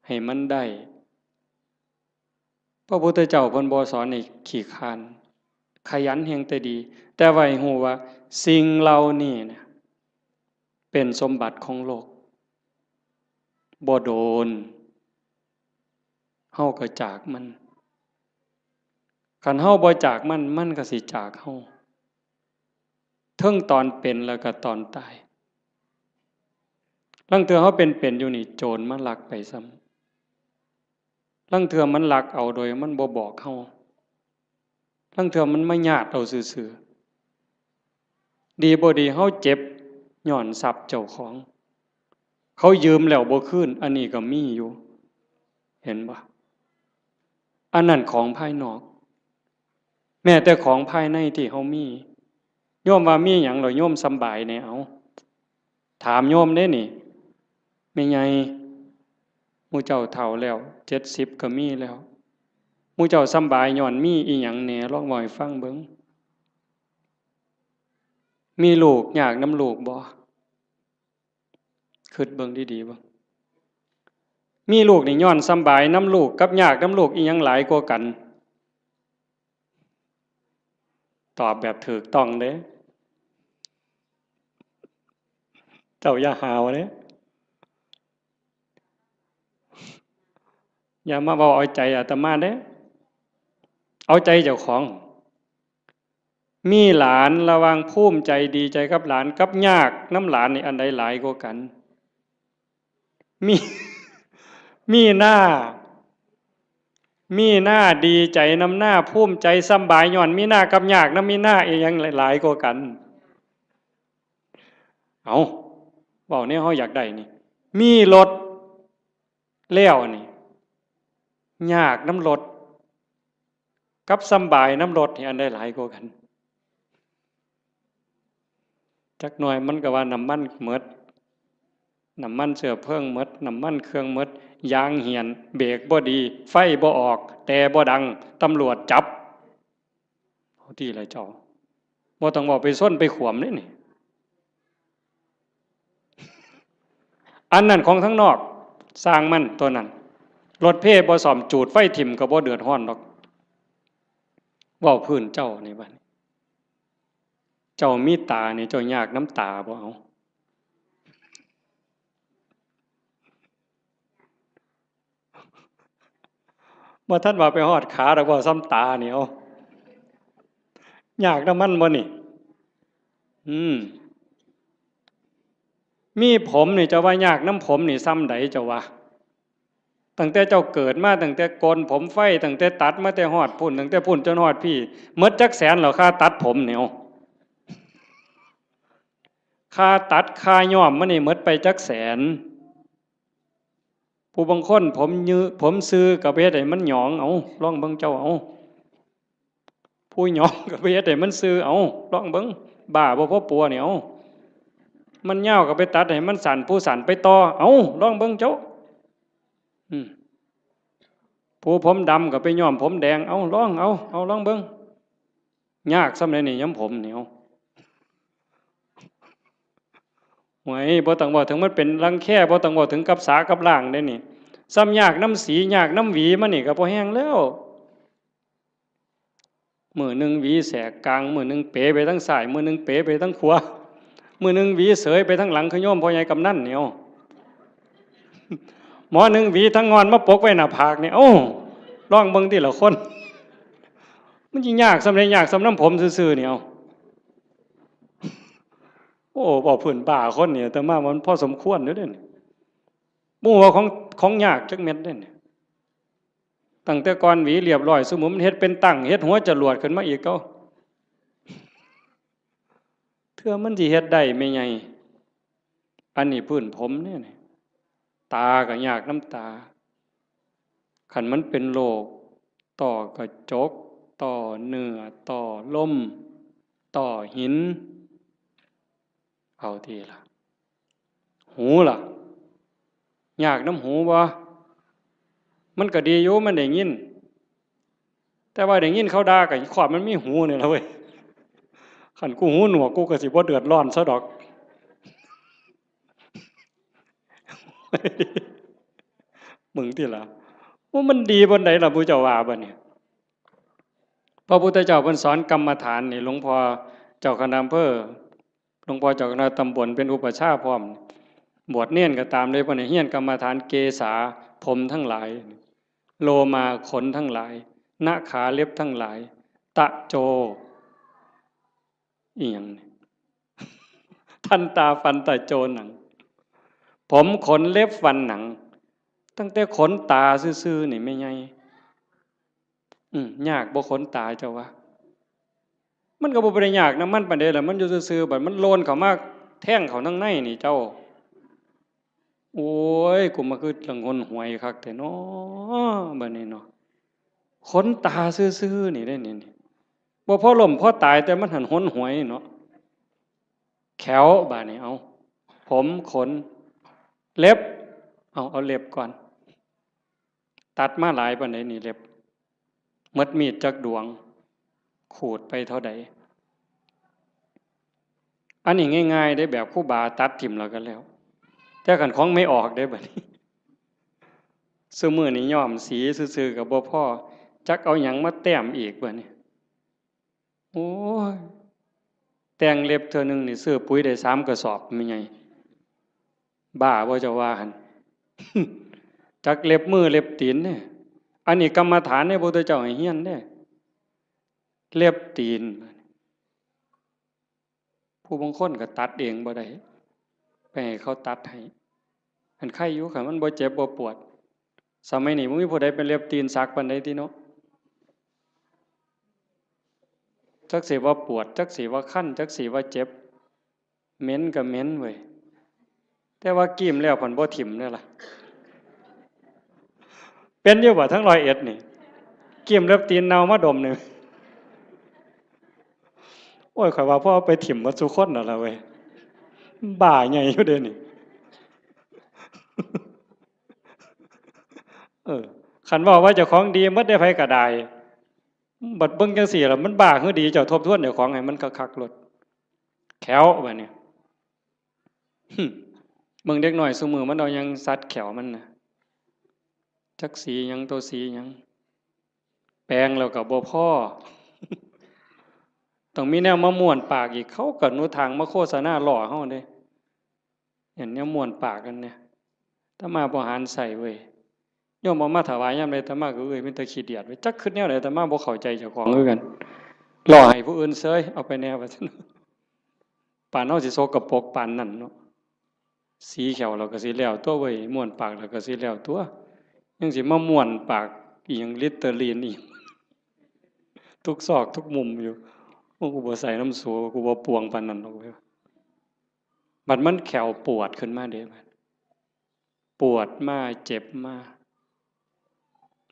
ให้มันได้ พระพุทธเจ้าเพิ่นบ่สอนให้ขี้คร้าน ขยันแฮงแต่ดี แต่ว่าให้ฮู้ว่าสิ่งเหล่านี้เนี่ย เป็นสมบัติของโลก บ่โดน เฮาก็จากมัน คันเฮาบ่จากมัน มันก็สิจากเฮา เทิงตอนเป็นแล้วก็ตอนตาย ลางเทื่อเฮาเป็นๆ อยู่นี่ โจรมาลักไปซ้ำ ลางเทื่อมันลักเอาโดยมันบ่บอกเฮา ลางเทื่อมันมาญาติเอาซื่อๆ ดีบ่ดีเฮาเจ็บย้อนทรัพย์เจ้าของ เขายืมแล้วบ่คืน อันนี้ก็มีอยู่ เห็นบ่ อันนั้นของภายนอก แม้แต่ของภายในที่เฮามี โยมว่ามีหยังเหรอ โยมสำบายแหน่ เอา ถามโยมเด้นี่ แม่ใหญ่ หมู่เจ้าเฒ่าแล้ว เจ็ดสิบก็มีแล้ว หมู่เจ้าสำบายย้อนมีอีหยังแหน่ ลองเว้าให้ฟังเบิ่ง มีลูกยากนำลูกบ่ คิดเบิ่งดีๆ เบิ่ง มีลูกนี่ย้อนสำบายนำลูกกับยากนำลูกอีหยังหลายกว่ากัน ตอบแบบถูกต้องเด้ เจ้าอย่าหาวเด้ อย่ามาเว้าเอาใจอาตมาเด้ เอาใจเจ้าของ มีหลานระหว่างภูมิใจดีใจกับหลานกับยากนำหลานนี่อันใดหลายกว่ากัน มี มีหน้า มีหน้าดีใจนำหน้า ภูมิใจสำบายย้อนมีหน้ากับยากนำมีหน้าอีหยังหลายกว่ากัน เอา เว้าแนวเฮาอยากได้นี่ มีรถแล้วนี่ ยากนำรถ กับสำบายนำรถนี่อันใดหลายกว่ากัน จักหน่อยมันก็ว่าน้ำมันหมด น้ำมันเชื้อเพลิงหมด น้ำมันเครื่องหมด ยางเหี่ยน เบรกบ่ดี ไฟบ่ออก แต่บ่ดัง ตำรวจจับ เอาติล่ะเจ้า บ่ต้องเว้าไปชนไปขวมเด้นี่ อันนั้นของทางนอก ซ่างมันตัวนั้น รถเพบ่ซ่อม จูดไฟถิ่มก็บ่เดือดร้อนดอก เว้าพื้นเจ้านี่บัดนี้ เจ้ามีตานี่ เจ้ายากนำตาบ่ เอา บ่ทันว่าไปฮอดขาดอก เว้าซ่ำตานี่ เอา ยากนำมันบ่นี่ อืม มีผมนี่ เจ้าว่ายากนำผมนี่ซ่ำใดเจ้าว่า ตั้งแต่เจ้าเกิดมา ตั้งแต่โกนผมไฟ ตั้งแต่ตัดมาแต่ฮอดพุ้น ตั้งแต่พุ้นจนฮอดพี้ หมดจักแสนแล้ว ค่าตัดผมนี่ เอา ค่าตัด ค่าย้อมมันนี่หมดไปจักแสน ผู้บางคนผมยือ ผมซื่อก็ไปเฮ็ดให้มันหยอง เอา ลองเบิ่งเจ้า เอา ผู้หยองก็ไปเฮ็ดให้มันซื่อ เอา ลองเบิ่ง บ้าบ่พอปัวนี่ เอา มันยาวก็ไปตัดให้มันสั้น ผู้สั้นไปต่อ เอา ลองเบิ่งเจ้า อืม ผู้ผมดำก็ไปย้อมผมแดง เอา ลอง เอา เอา ลองเบิ่ง ยากซ่ำใดนี่ ย้อมผมนี่ เอา โอ้ย บ่ต้องเว้าถึงมันเป็นรังแค บ่ต้องเว้าถึงกับสากับล้างเด้นี่ ซ่ำยากนำสี ยากนำหวีมันนี่ก็พอแฮงแล้ว มื้อหนึ่งหวีแสกกลาง มื้อหนึ่งเป๋ไปทางซ้าย มื้อหนึ่งเป๋ไปทางขวา มื้อหนึ่งหวีเสยไปทางหลัง คือโยมพ่อใหญ่กำนันนี่ เอา หมอหนึ่งหวีทางงอนมาปกไว้หน้าผากนี่ เอ้า ลองเบิ่งติล่ะคน มันสิยากซ่ำใด ยากซ่ำนำผมซื่อๆ นี่ เอา โอ้ เว้าพื้นบ้าคนนี่ อาตมาว่ามันพอสมควรอยู่เด้นี่ บ่ฮู้ว่าของ ของยากจักเม็ดเด้นี่ ตั้งแต่ก่อนหวีเรียบร้อย ซุมื้อมันเฮ็ดเป็นตั้ง เฮ็ดหัวจรวดขึ้นมาอีก เอ้า เทื่อมันสิเฮ็ดได้แม่ใหญ่ อันนี้พื้นผมเด้นี่ ตาก็ยากนำตา คันมันเป็นโรคต้อกระจก ต้อเนื้อ ต้อลม ต้อหิน เอาติล่ะ หูล่ะ ยากนำหูบ่ มันก็ดีอยู่ มันได้ยิน แต่ว่าได้ยินเขาด่าก็ครอบมันมีหูนี่ล่ะเว้ย คันกูหูหนวกกูก็สิบ่เดือดร้อนซะดอก มึงติล่ะ ว่ามันดีปานใดล่ะ ผู้เจ้าว่าบัดนี้ พระพุทธเจ้าเพิ่นสอนกรรมฐานนี่ หลวงพ่อเจ้าคณะอำเภอ หลวงพ่อเจ้าคณะตำบลเป็นอุปัชฌาย์พร้อม บวชเณรก็ตามเลย เพิ่นให้เฮียนกรรมฐาน เกสา ผมทั้งหลาย โลมา ขนทั้งหลาย นะขา เล็บทั้งหลาย ตะโจ อีหยังนี่ ทันตา ฟัน ตะโจ หนัง ผม ขน เล็บ ฟัน หนัง ตั้งแต่ขนตาซื่อๆนี่แม่ใหญ่ อืม ยากบ่ขนตาเจ้าว่า มันก็บ่ได้ยากนำมันปานใดล่ะ มันอยู่ซื่อๆ บัดมันโลนเข้ามาแทงเข้าทางในนี่เจ้า โอ้ย กูมาคือหนหวยคักแท้น้อ บัดนี้เนาะ ขนตาซื่อๆ นี่เด้นี่ นี่ บ่พอล้มพอตาย แต่มันหั้นหนหวยเนาะ แข้ว บาดนี้ เอา ผม ขน เล็บ เอา เอาเล็บก่อน ตัดมาหลายปานใดนี่เล็บ หมดมีดจักดวง ขูดไปเท่าใด อันนี้ง่ายๆเด้ แบบครูบาตัดถิ่มแล้วก็แล้ว แต่คันของแม่ออกเด้บัดนี้ ซุมื้อนี้ย้อมสีซื่อๆก็บ่พอ จักเอาหยังมาแต้มอีกบัดนี้ โอ้ย แต่งเล็บเทื่อหนึ่งนี่ซื้อปุ๋ยได้สามกระสอบแม่ใหญ่ บ้าบ่เจ้าว่าหั่น จักเล็บมือเล็บตีนเด้ อันนี้กรรมฐานเด้ พระพุทธเจ้าให้เฮียนเด้ เล็บตีน ผู้บางคนก็ตัดเองบ่ได้ ไปให้เขาตัดให้ อันไคอยู่ คันมันบ่เจ็บบ่ปวด สมัยนี้บ่มีผู้ใดเป็นเล็บตีนสักปานใดติเนาะ จักสิว่าปวด จักสิว่าคัน จักสิว่าเจ็บ เหม็นก็เหม็นเว้ย แต่ว่ากีมแล้วพันบ่ถิ่มเด้อล่ะ เป็นอยู่บ่ทั้งร้อยเอ็ดนี่ กีมเล็บตีนเน่ามาดมหนึ่ง โอ้ย ข้อยว่าพอเอาไปถิ่มหมดซุคนนั่นล่ะเว้ย บ้าใหญ่อยู่เด้นี่ เออ คันเว้าว่าเจ้าของดีหมดได้ ไผก็ได้ บัดเบิ่งจังซี่ล่ะ มันบ้าคือดี เจ้าทบทวนเจ้าของให้มันคักๆโลด แข้วบัดนี้ หึ เบิ่งเด็กน้อยซุมื้อมันเอาหยังสัดแข้วมันน่ะ จักสีหยัง ตัวสีหยัง แปรงแล้วก็บ่พอ ต้องมีแนวมาม้วนปากอีก เขาก็หนทางมาโฆษณาล้อเฮาเด้ เห็นแนวม้วนปากกันเนี่ย อาตมาบ่หันใส่เว้ย โยมเอามาถวายยามใด อาตมาก็เอ้ย มีแต่ขี้เดียดเว้ย จักคิดแนวใด อาตมาบ่เข้าใจเจ้าของคือกัน ล้อให้ผู้อื่นเซย เอาไปแน่ว่าซั่น ปานเฮาสิสกปรกปานนั้นเนาะ สีแข้วเราก็สิแล้วตัวเว้ย ม้วนปากเราก็สิแล้วตัว ยังสิมาม้วนปากอีหยัง ลิตเตอรีนอีหยัง ทุกซอกทุกมุมอยู่ โอ้ กูบ่ใส่น้ำสู กูบ่ปวงปานนั้นดอกเว้ย บัดมันแข้วปวดขึ้นมาเด้ บัดปวดมา เจ็บมา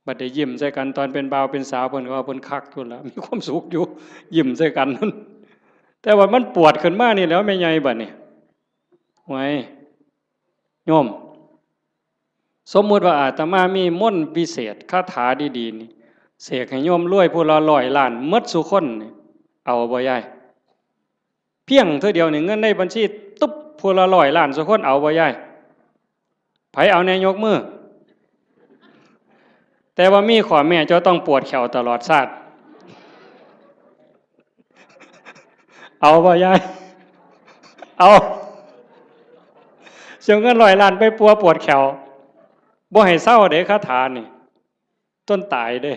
บัดได้ยิ้มใส่กันตอนเป็นบ่าวเป็นสาว เพิ่นก็ว่าเพิ่นคักอยู่ล่ะ มีความสุขอยู่ ยิ้มใส่กัน แต่ว่ามันปวดขึ้นมานี่แหล้วแม่ใหญ่บัดนี้ ไว้ โยม สมมุติว่าอาตมามีมนต์วิเศษ คาถาดีๆนี่ เสกให้โยมรวยผู้ละร้อยล้านหมดซุคนนี่ เอาบ่ยาย เพียงเทื่อเดียวนี่ เงินในบัญชีตุ๊บ ผู้ละร้อยล้านซุคน เอาบ่ยาย ไผเอาแน่ยกมือ แต่ว่ามีข้อแม้ เจ้าต้องปวดแข้วตลอดชาติ เอาบ่ยาย เอา เสียเงินร้อยล้านไปปัวปวดแข้ว บ่ให้เซาเด้ คาถานี่ จนตายเด้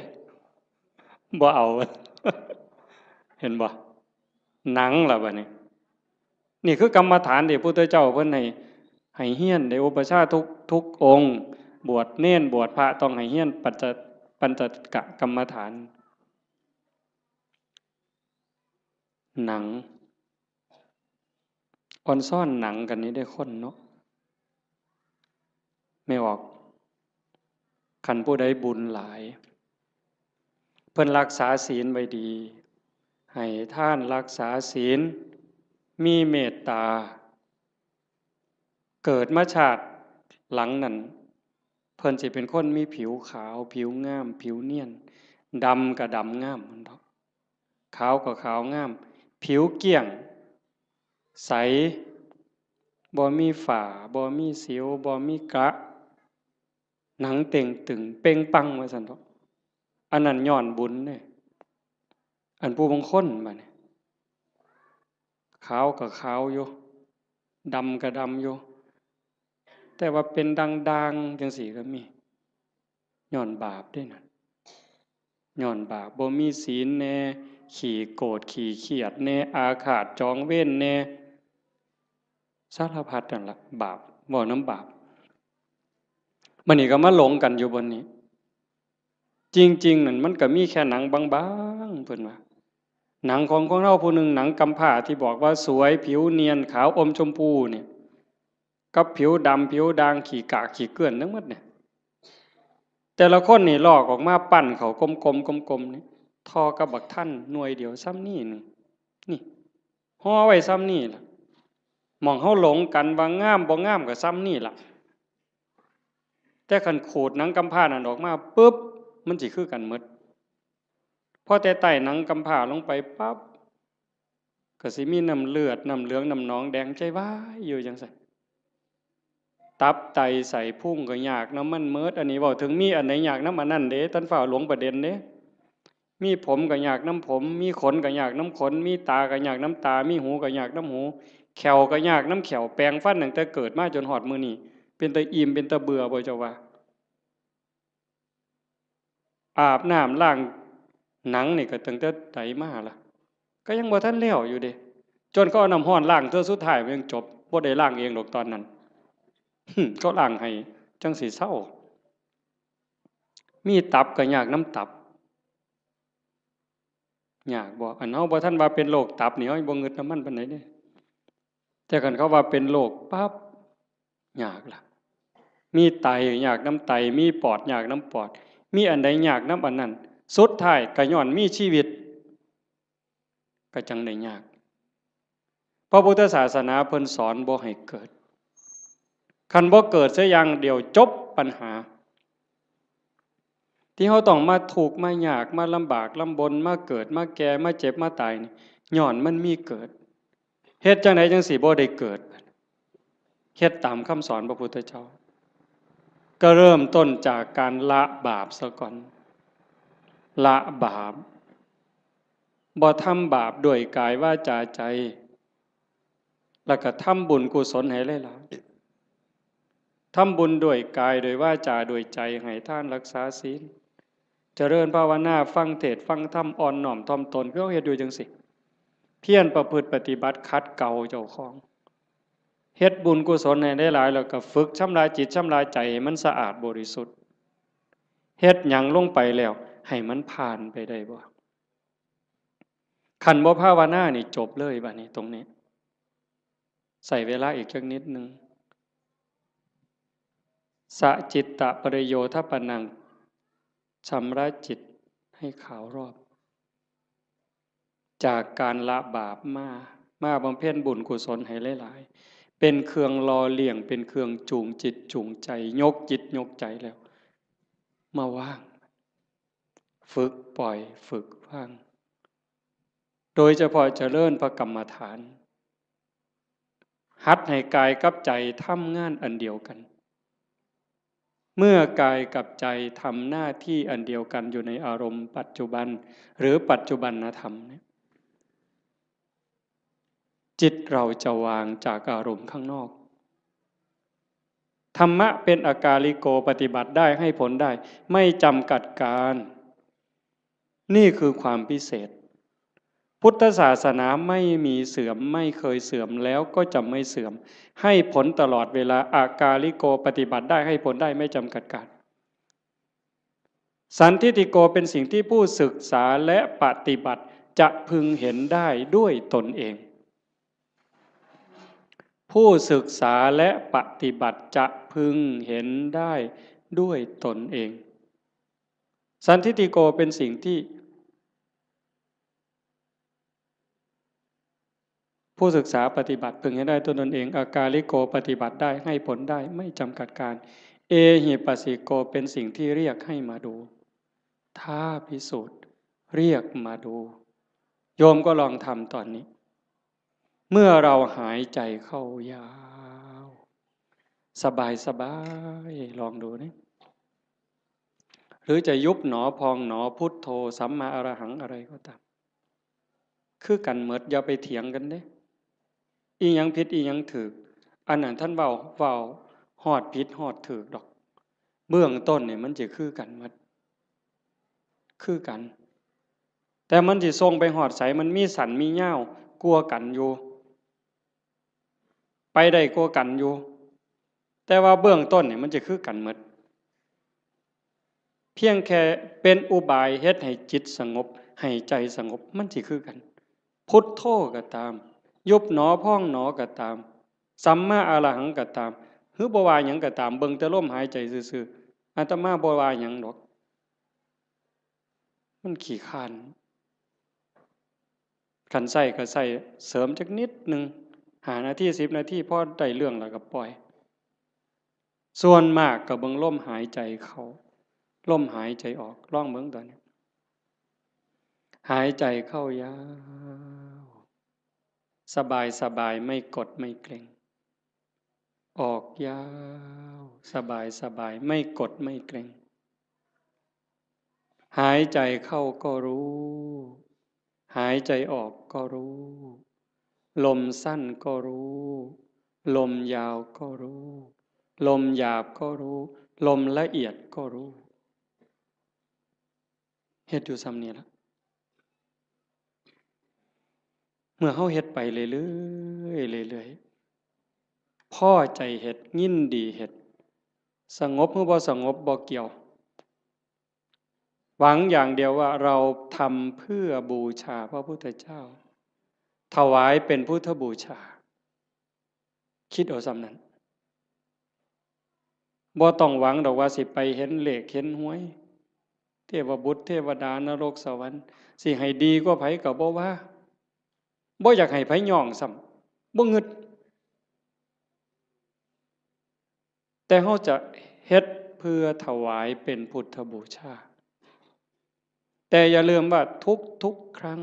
บ่เอา เห็นบ่ หนังล่ะบัดนี้ นี่คือกรรมฐานที่พระพุทธเจ้าเพิ่นให้ ให้เฮียน ได้อุปัชฌาย์ทุก ทุกองค์ บวชเณร บวชพระ ต้องให้เฮียนปัญจ ปัญจกกรรมฐาน หนัง อ่อนซ้อนหนังกันนี่ได้คนเนาะ แม่ออก คันผู้ใดบุญหลาย เพิ่นรักษาศีลไว้ดี ให้ทานรักษาศีล มีเมตตา เกิดมาชาติหลังนั้น เพิ่นสิเป็นคนมีผิวขาว ผิวงาม ผิวเนียน ดำก็ดำงามมันดอก ขาวก็ขาวงาม ผิวเกลี้ยง ใส บ่มีฝ้า บ่มีสิว บ่มีกระ หนังเต่งตึง เป่งปัง ว่าซั่นเถาะ อันนั้นย้อนบุญเด้ อันผู้บางคนบัดนี้ ขาวก็ขาวอยู่ ดำก็ดำอยู่ แต่ว่าเป็นด่างๆจังซี้ก็มี ย้อนบาปเด้นั่น ย้อนบาป บ่มีศีลแน่ ขี้โกรธ ขี้เครียดแน่ อาฆาตจองเวรแน่ สารพัดนั่นล่ะ บาป เว้านำบาป บัดนี้ก็มาหลงกันอยู่บนนี้ จริงๆ นั่นมันก็มีแค่หนังบางๆ เพิ่นว่า หนังของคนเฮาผู้หนึ่ง หนังกำพร้าที่บอกว่าสวย ผิวเนียน ขาวอมชมพูเนี่ย กับผิวดำ ผิวด่าง ขี้กากขี้เกลื่อนทั้งหมดเนี่ย แต่ละคนนี่ลอกออกมาปั้นเข้ากลมๆ กลมๆ นี่ ท่อกับบักทันหน่วยเดียวส่ำนี้หนึ่ง นี่ ห่อไว้ส่ำนี้ล่ะ หม่องเฮาหลงกันว่างามบ่งามก็ส่ำนี้ล่ะ แต่คันขูดหนังกำพร้านั่นออกมาปุ๊บ มันสิคือกันหมด พอแต่ไต่หนังกำพร้าลงไปปั๊บ ก็สิมีน้ำเลือด น้ำเหลือง น้ำหนองแดง ใจวายอยู่จั่งซั้น ตับไตไส้พุงก็ยากนำมันหมด อันนี้เว้าถึงมีอันใดยากนำอันนั้นเด้ ท่านฟ้าวหลงประเด็นเด้ มีผมก็ยากนำผม มีขนก็ยากนำขน มีตาก็ยากนำตา มีหูก็ยากนำหู แข้วก็ยากนำแข้ว แปรงฟันตั้งแต่เกิดมาจนฮอดมื้อนี้ เป็นตาอิ่ม เป็นตาเบื่อบ่เจ้าว่า อาบน้ำล้างหนังนี่ก็ตั้งแต่ใดมาล่ะ ก็ยังบ่ทันแล้วอยู่เด้ จนเขาเอาน้ำร้อนล้างเทื่อสุดท้ายมันยังจบ บ่ได้ล้างเองดอกตอนนั้น เขาล้างให้จั่งสิเซา มีตับก็ยากนำตับ ยากบ่ อันเฮาบ่ทันว่าเป็นโรคตับนี่ เฮายังบ่งึดนำมันปานใดเด้ แต่คันเขาว่าเป็นโรคปั๊บ ยากล่ะ มีไตยากนำไต มีปอดยากนำปอด มีอันใดยากนำอันนั้น สุดท้ายก็ย้อนมีชีวิต ก็จั่งได้ยาก พระพุทธศาสนาเพิ่นสอนบ่ให้เกิด คันบ่เกิดซะอย่างเดียวจบปัญหา ที่เฮาต้องมาทุกข์มายาก มาลำบากลำบน มาเกิด มาแก่ มาเจ็บ มาตายนี่ ย้อนมันมีเกิด เฮ็ดจั่งใดจั่งสิบ่ได้เกิด เฮ็ดตามคำสอนพระพุทธเจ้า ก็เริ่มต้นจากการละบาปซะก่อน ละบาป บ่ทำบาปด้วยกายวาจาใจ แล้วก็ทำบุญกุศลให้หลายๆ ทำบุญด้วยกาย ด้วยวาจา ด้วยใจ ให้ทาน รักษาศีล เจริญภาวนา ฟังเทศน์ฟังธรรม อ่อนน้อมถ่อมตน คือเฮาเฮ็ดอยู่จั่งซี้ เพียรประพฤติปฏิบัติ ขัดเกลาเจ้าของ เฮ็ดบุญกุศลให้หลายๆ แล้วก็ฝึกชำระจิตชำระใจให้มันสะอาดบริสุทธิ์ เฮ็ดหยังลงไปแล้ว ให้มันผ่านไปได้บ่ คันบ่ภาวนานี่จบเลยบัดนี้ตรงนี้ ใช้เวลาอีกจักนิดหนึ่ง สะจิตตะปริโยทัปปนัง ชำระจิตให้ขาวรอบ จากการละบาปมา มาบำเพ็ญบุญกุศลให้หลายๆ เป็นเครื่องหล่อเลี้ยง เป็นเครื่องจูงจิตจูงใจ ยกจิตยกใจแล้ว มาวาง ฝึกปล่อย ฝึกวาง โดยเฉพาะเจริญพระกรรมฐาน หัดให้กายกับใจทำงานอันเดียวกัน เมื่อกายกับใจทำหน้าที่อันเดียวกันอยู่ในอารมณ์ปัจจุบัน หรือปัจจุบันธรรมเนี่ย จิตเราจะวางจากอารมณ์ข้างนอก ธรรมะเป็นอากาลิโก ปฏิบัติได้ ให้ผลได้ ไม่จำกัดการ นี่คือความพิเศษ พุทธศาสนาไม่มีเสื่อม ไม่เคยเสื่อม แล้วก็จะไม่เสื่อม ให้ผลตลอดเวลา อากาลิโก ปฏิบัติได้ ให้ผลได้ ไม่จำกัดการ สันทิฏฐิโก เป็นสิ่งที่ผู้ศึกษาและปฏิบัติจะพึงเห็นได้ด้วยตนเอง ผู้ศึกษาและปฏิบัติจะพึงเห็นได้ด้วยตนเอง สันทิฏฐิโก เป็นสิ่งที่ ผู้ศึกษาปฏิบัติพึงให้ได้ด้วยตนเอง อากาลิโก ปฏิบัติได้ ให้ผลได้ ไม่จำกัดการ เอหิปัสสิโก เป็นสิ่งที่เรียกให้มาดู ท้าพิสูจน์ เรียกมาดู โยมก็ลองทำตอนนี้ เมื่อเราหายใจเข้ายาว สบายสบาย ลองดูนี่ หรือจะยุบหนอพองหนอ พุทโธ สัมมาอรหัง อะไรก็ตาม คือกันหมด อย่าไปเถียงกันเด้ อีหยังผิดอีหยังถูก อันนั้นท่านเว้า เว้าฮอดผิดฮอดถูกดอก เบื้องต้นนี่มันจะคือกันหมด คือกัน แต่มันสิส่งไปฮอดไส มันมีสั้นมียาวกว่ากันอยู่ ไปได้กว่ากันอยู่ แต่ว่าเบื้องต้นนี่มันจะคือกันหมด พียงแค่เป็นอุบายเฮ็ดให้จิตสงบ ให้ใจสงบ มันสิคือกัน พุทโธก็ตาม ยุบหนอพองหนอก็ตาม สัมมาอรหังก็ตาม หรือบ่ว่าหยังก็ตาม เบิ่งแต่ลมหายใจซื่อๆ อาตมาบ่ว่าหยังดอก มันขี้คร้าน คันใช้ก็ใช้เสริมจักนิดหนึ่ง ห้านาที สิบนาที พอได้เรื่องแล้วก็ปล่อย ส่วนมากก็เบิ่งลมหายใจเข้า ลมหายใจออก ลองเบิ่งตอนนี้ หายใจเข้ายาว สบายสบาย ไม่กดไม่เกร็ง ออกยาว สบายสบาย ไม่กดไม่เกร็ง หายใจเข้าก็รู้ หายใจออกก็รู้ ลมสั้นก็รู้ ลมยาวก็รู้ ลมหยาบก็รู้ ลมละเอียดก็รู้ เฮ็ดอยู่ส่ำนี้ล่ะ เมื่อเฮาเฮ็ดไปเรื่อยๆ เรื่อยๆ พอใจเฮ็ด ยินดีเฮ็ด สงบหรือบ่สงบบ่เกี่ยว หวังอย่างเดียวว่าเราทำเพื่อบูชาพระพุทธเจ้า ถวายเป็นพุทธบูชา คิดเอาส่ำนั้น บ่ต้องหวังดอกว่าสิไปเห็นเลขเห็นหวย เทวบุตรเทวดานรกสวรรค์ สิให้ดีกว่าไผก็บ่ว่า บ่อยากให้ไผย่องซ้ำ บ่งึด แต่เฮาจะเฮ็ดเพื่อถวายเป็นพุทธบูชา แต่อย่าลืมว่าทุกๆ ครั้ง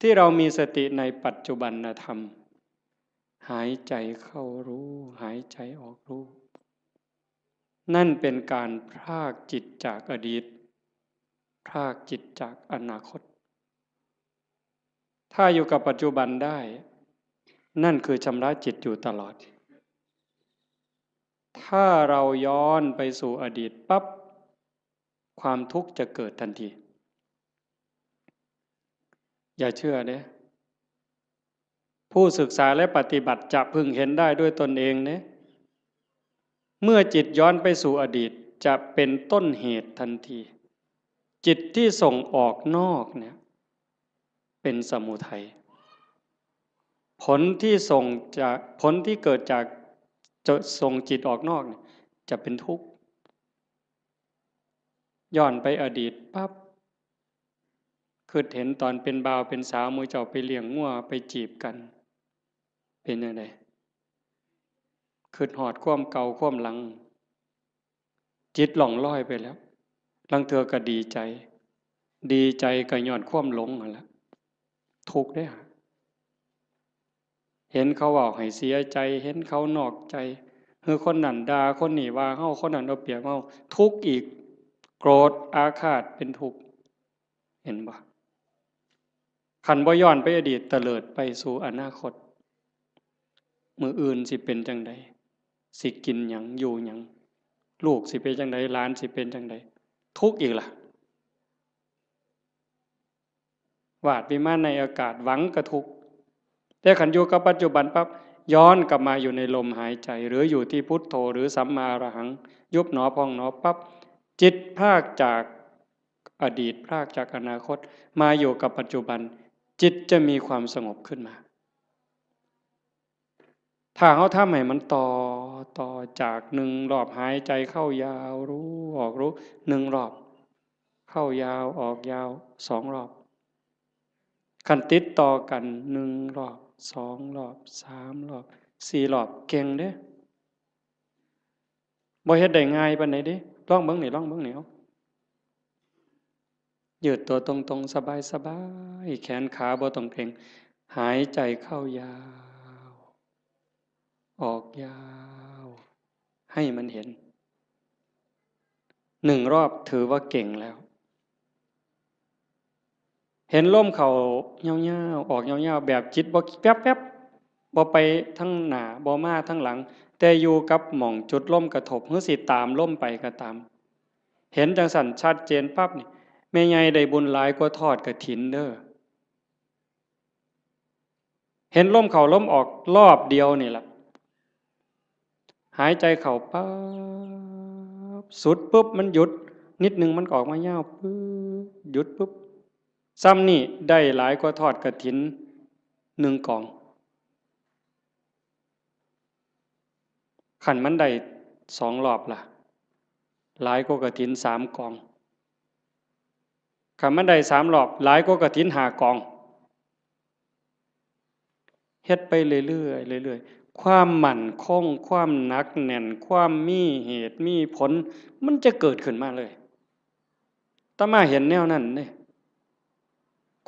ที่เรามีสติในปัจจุบันธรรม หายใจเข้ารู้ หายใจออกรู้ นั่นเป็นการพรากจิตจากอดีต พรากจิตจากอนาคต ถ้าอยู่กับปัจจุบันได้ นั่นคือชำระจิตอยู่ตลอด ถ้าเราย้อนไปสู่อดีตปั๊บ ความทุกข์จะเกิดทันที อย่าเชื่อเด้ ผู้ศึกษาและปฏิบัติจะพึงเห็นได้ด้วยตนเองเด้ เมื่อจิตย้อนไปสู่อดีต จะเป็นต้นเหตุทันที จิตที่ส่งออกนอกเนี่ย เป็นสมุทัย ผลที่ส่งจาก ผลที่เกิดจากจะส่งจิตออกนอกเนี่ย จะเป็นทุกข์ ย้อนไปอดีตปั๊บ คิดเห็นตอนเป็นบ่าวเป็นสาว หมู่เจ้าไปเลี้ยงงัวไปจีบกัน เป็นจั่งใด คิดฮอดความเก่าความหลัง จิตล่องลอยไปแล้ว ลางเทื่อก็ดีใจ ดีใจก็ย้อนความหลงนั่นแหละ ทุกข์เด้อ เห็นเขาเว้าให้เสียใจ เห็นเขานอกใจ หรือคนนั้นด่า คนนี้ว่าเฮา คนนั้นเอาเปรียบเฮา ทุกข์อีก โกรธ อาฆาต เป็นทุกข์ เห็นบ่ คันบ่ย้อนไปอดีต เตลิดไปสู่อนาคต มื้ออื่นสิเป็นจั่งใด สิกินหยัง อยู่หยัง ลูกสิเป็นจั่งใด หลานสิเป็นจั่งใด ทุกข์อีกล่ะ วาดวิมานในอากาศ หวังก็ทุกข์ แต่คันอยู่กับปัจจุบันปั๊บ ย้อนกลับมาอยู่ในลมหายใจ หรืออยู่ที่พุทโธ หรือสัมมาอรหัง ยุบหนอพองหนอปั๊บ จิตพรากจากอดีต พรากจากอนาคต มาอยู่กับปัจจุบัน จิตจะมีความสงบขึ้นมา ถ้าเฮาทำให้มันต่อ ต่อจากหนึ่งรอบหายใจเข้ายาวรู้ ออกรู้ หนึ่งรอบ เข้ายาว ออกยาว สองรอบ คันติดต่อกัน หนึ่งรอบ สองรอบ สามรอบ สี่รอบ เก่งเด้ บ่เฮ็ดได้ง่ายปานใดเด้ ลองเบิ่งนี่ ลองเบิ่งนี่ เอา ยืดตัวตรงๆ สบายๆ แขนขาบ่ต้องเกร็ง หายใจเข้ายาว ออกยาว ให้มันเห็น หนึ่งรอบถือว่าเก่งแล้ว เห็นลมเข้ายาวๆ ออกยาวๆ แบบจิตบ่แป๊บๆ บ่ไปทางหน้า บ่มาทางหลัง แต่อยู่กับหม่องจุดลมกระทบ หรือสิตามลมไปก็ตาม เห็นจั่งซั้นชัดเจนปั๊บนี่ แม่ใหญ่ได้บุญหลายกว่าทอดกฐินเด้อ เห็นลมเข้าลมออกรอบเดียวนี่ล่ะ หายใจเข้าปั๊บ สุดปุ๊บมันหยุด นิดหนึ่งมันก็ออกมายาวปึ๊บ หยุดปึ๊บ ซ้ำนี่ได้หลายกว่าทอดกฐินหนึ่งกอง คันมันได้สองรอบล่ะ หลายกว่ากฐินสามกอง คันมันได้สามรอบ หลายกว่ากฐินห้ากอง เฮ็ดไปเรื่อยๆ เรื่อยๆ ความมั่นคง ความหนักแน่น ความมีเหตุมีผล มันจะเกิดขึ้นมาเลย อาตมาเห็นแนวนั้นเด้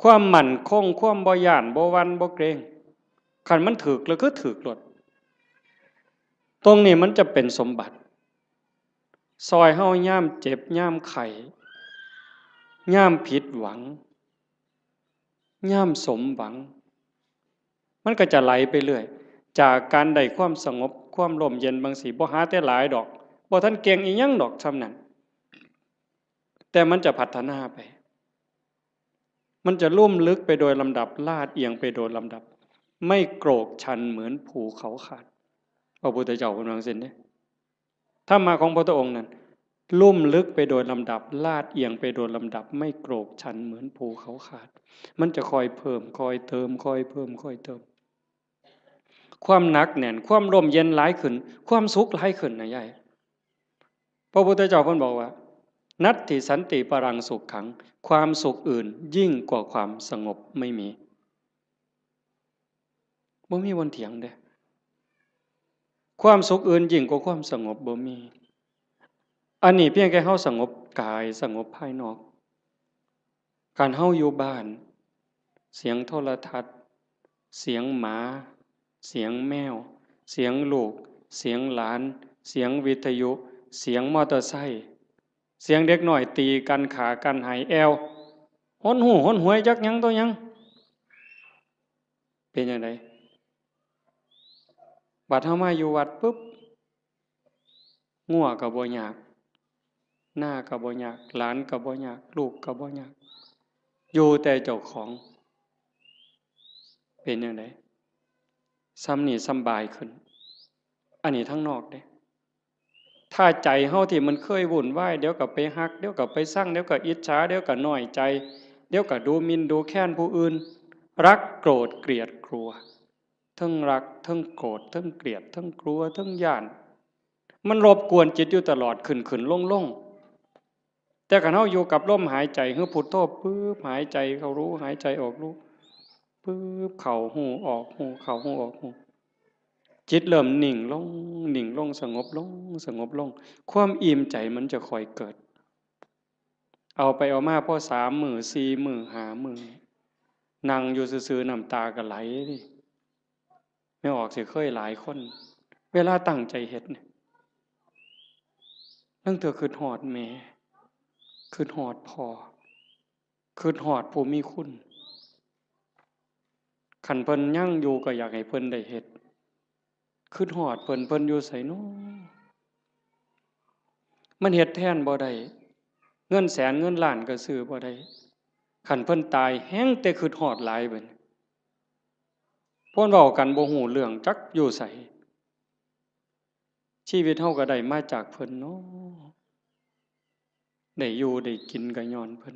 ความมั่นคง ความบ่ย้าน บ่หวั่น บ่เกรง คันมันถืกแล้วคือถืกโลด ตรงนี้มันจะเป็นสมบัติ ซอยเฮายามเจ็บ ยามไข้ ยามผิดหวัง ยามสมหวัง มันก็จะไหลไปเรื่อย จากการได้ความสงบ ความร่มเย็นบางสิ บ่หาแต่หลายดอก บ่ทันเก่งอีหยังดอกส่ำนั้น แต่มันจะพัฒนาไป มันจะลุ่มลึกไปโดยลำดับ ลาดเอียงไปโดยลำดับ ไม่โกรกชันเหมือนภูเขาขาด พระพุทธเจ้าเพิ่นว่าจั่งซี้เด้ ธรรมะของพระพุทธองค์นั้น ลุ่มลึกไปโดยลำดับ ลาดเอียงไปโดยลำดับ ไม่โกรกชันเหมือนภูเขาขาด มันจะค่อยเพิ่ม ค่อยเติม ค่อยเพิ่ม ค่อยเติม ความหนักแน่น ความร่มเย็นหลายขึ้น ความสุขหลายขึ้นนะยาย พระพุทธเจ้าเพิ่นบอกว่า นัตถิสันติปรังสุขขัง ความสุขอื่นยิ่งกว่าความสงบไม่มี บ่มีวันเถียงเด้ ความสุขอื่นยิ่งกว่าความสงบบ่มี อันนี้เพียงแค่เฮาสงบกาย สงบภายนอก คันเฮาอยู่บ้าน เสียงโทรทัศน์ เสียงหมา เสียงแมว เสียงลูก เสียงหลาน เสียงวิทยุ เสียงมอเตอร์ไซค์ เสียงเด็กน้อยตีกัน ฆ่ากัน ไห้แอ่ว หนหู้หนหวยจักหยังต่อหยัง เป็นจั่งใด บัดเฮามาอยู่วัดปุ๊บ งัวก็บ่ยาก นาก็บ่ยาก หลานก็บ่ยาก ลูกก็บ่ยาก อยู่แต่เจ้าของ เป็นจั่งใด ส่ำนี้สำบายขึ้น อันนี้ทางนอกเด้ ถ้าใจเฮาที่มันเคยวุ่นวาย เดี๋ยวก็ไปฮัก เดี๋ยวก็ไปซัง เดี๋ยวก็อิจฉา เดี๋ยวก็น้อยใจ เดี๋ยวก็ดูหมิ่นดูแคลนผู้อื่น รักโกรธเกลียดกลัว เทิงรัก เทิงโกรธ เทิงเกลียด เทิงกลัว เทิงย้าน มันรบกวนจิตอยู่ตลอด ขึ้นๆ ลงๆ แต่คันเฮาอยู่กับลมหายใจ คือพุทโธปึ๊บ หายใจเข้ารู้ หายใจออกรู้ ปึ๊บ เข้าฮู้ ออกฮู้ เข้าฮู้ ออกฮู้ จิตเริ่มนิ่งลง นิ่งลง สงบลง สงบลง ความอิ่มใจมันจะค่อยเกิด เอาไปเอามาพอสามมื้อ สี่มื้อ ห้ามื้อ นั่งอยู่ซื่อๆ น้ำตาก็ไหลเด้ แม่ออกสิเคยหลายคน เวลาตั้งใจเฮ็ดเนี่ย ลางเทื่อคิดฮอดแม่ คิดฮอดพ่อ คิดฮอดผู้มีคุณ คันเพิ่นยังอยู่ก็อยากให้เพิ่นได้เฮ็ด คิดฮอดเพิ่น เพิ่นอยู่ไสน้อ มันเฮ็ดแทนบ่ได้ เงินแสนเงินล้านก็ซื้อบ่ได้ คันเพิ่นตายแฮ่งแต่คิดฮอดหลายบัดนี้ เพิ่นเว้ากันบ่ฮู้เรื่อง จักอยู่ไส ชีวิตเฮาก็ได้มาจากเพิ่นเนาะ ได้อยู่ได้กินก็ญ้อนเพิ่น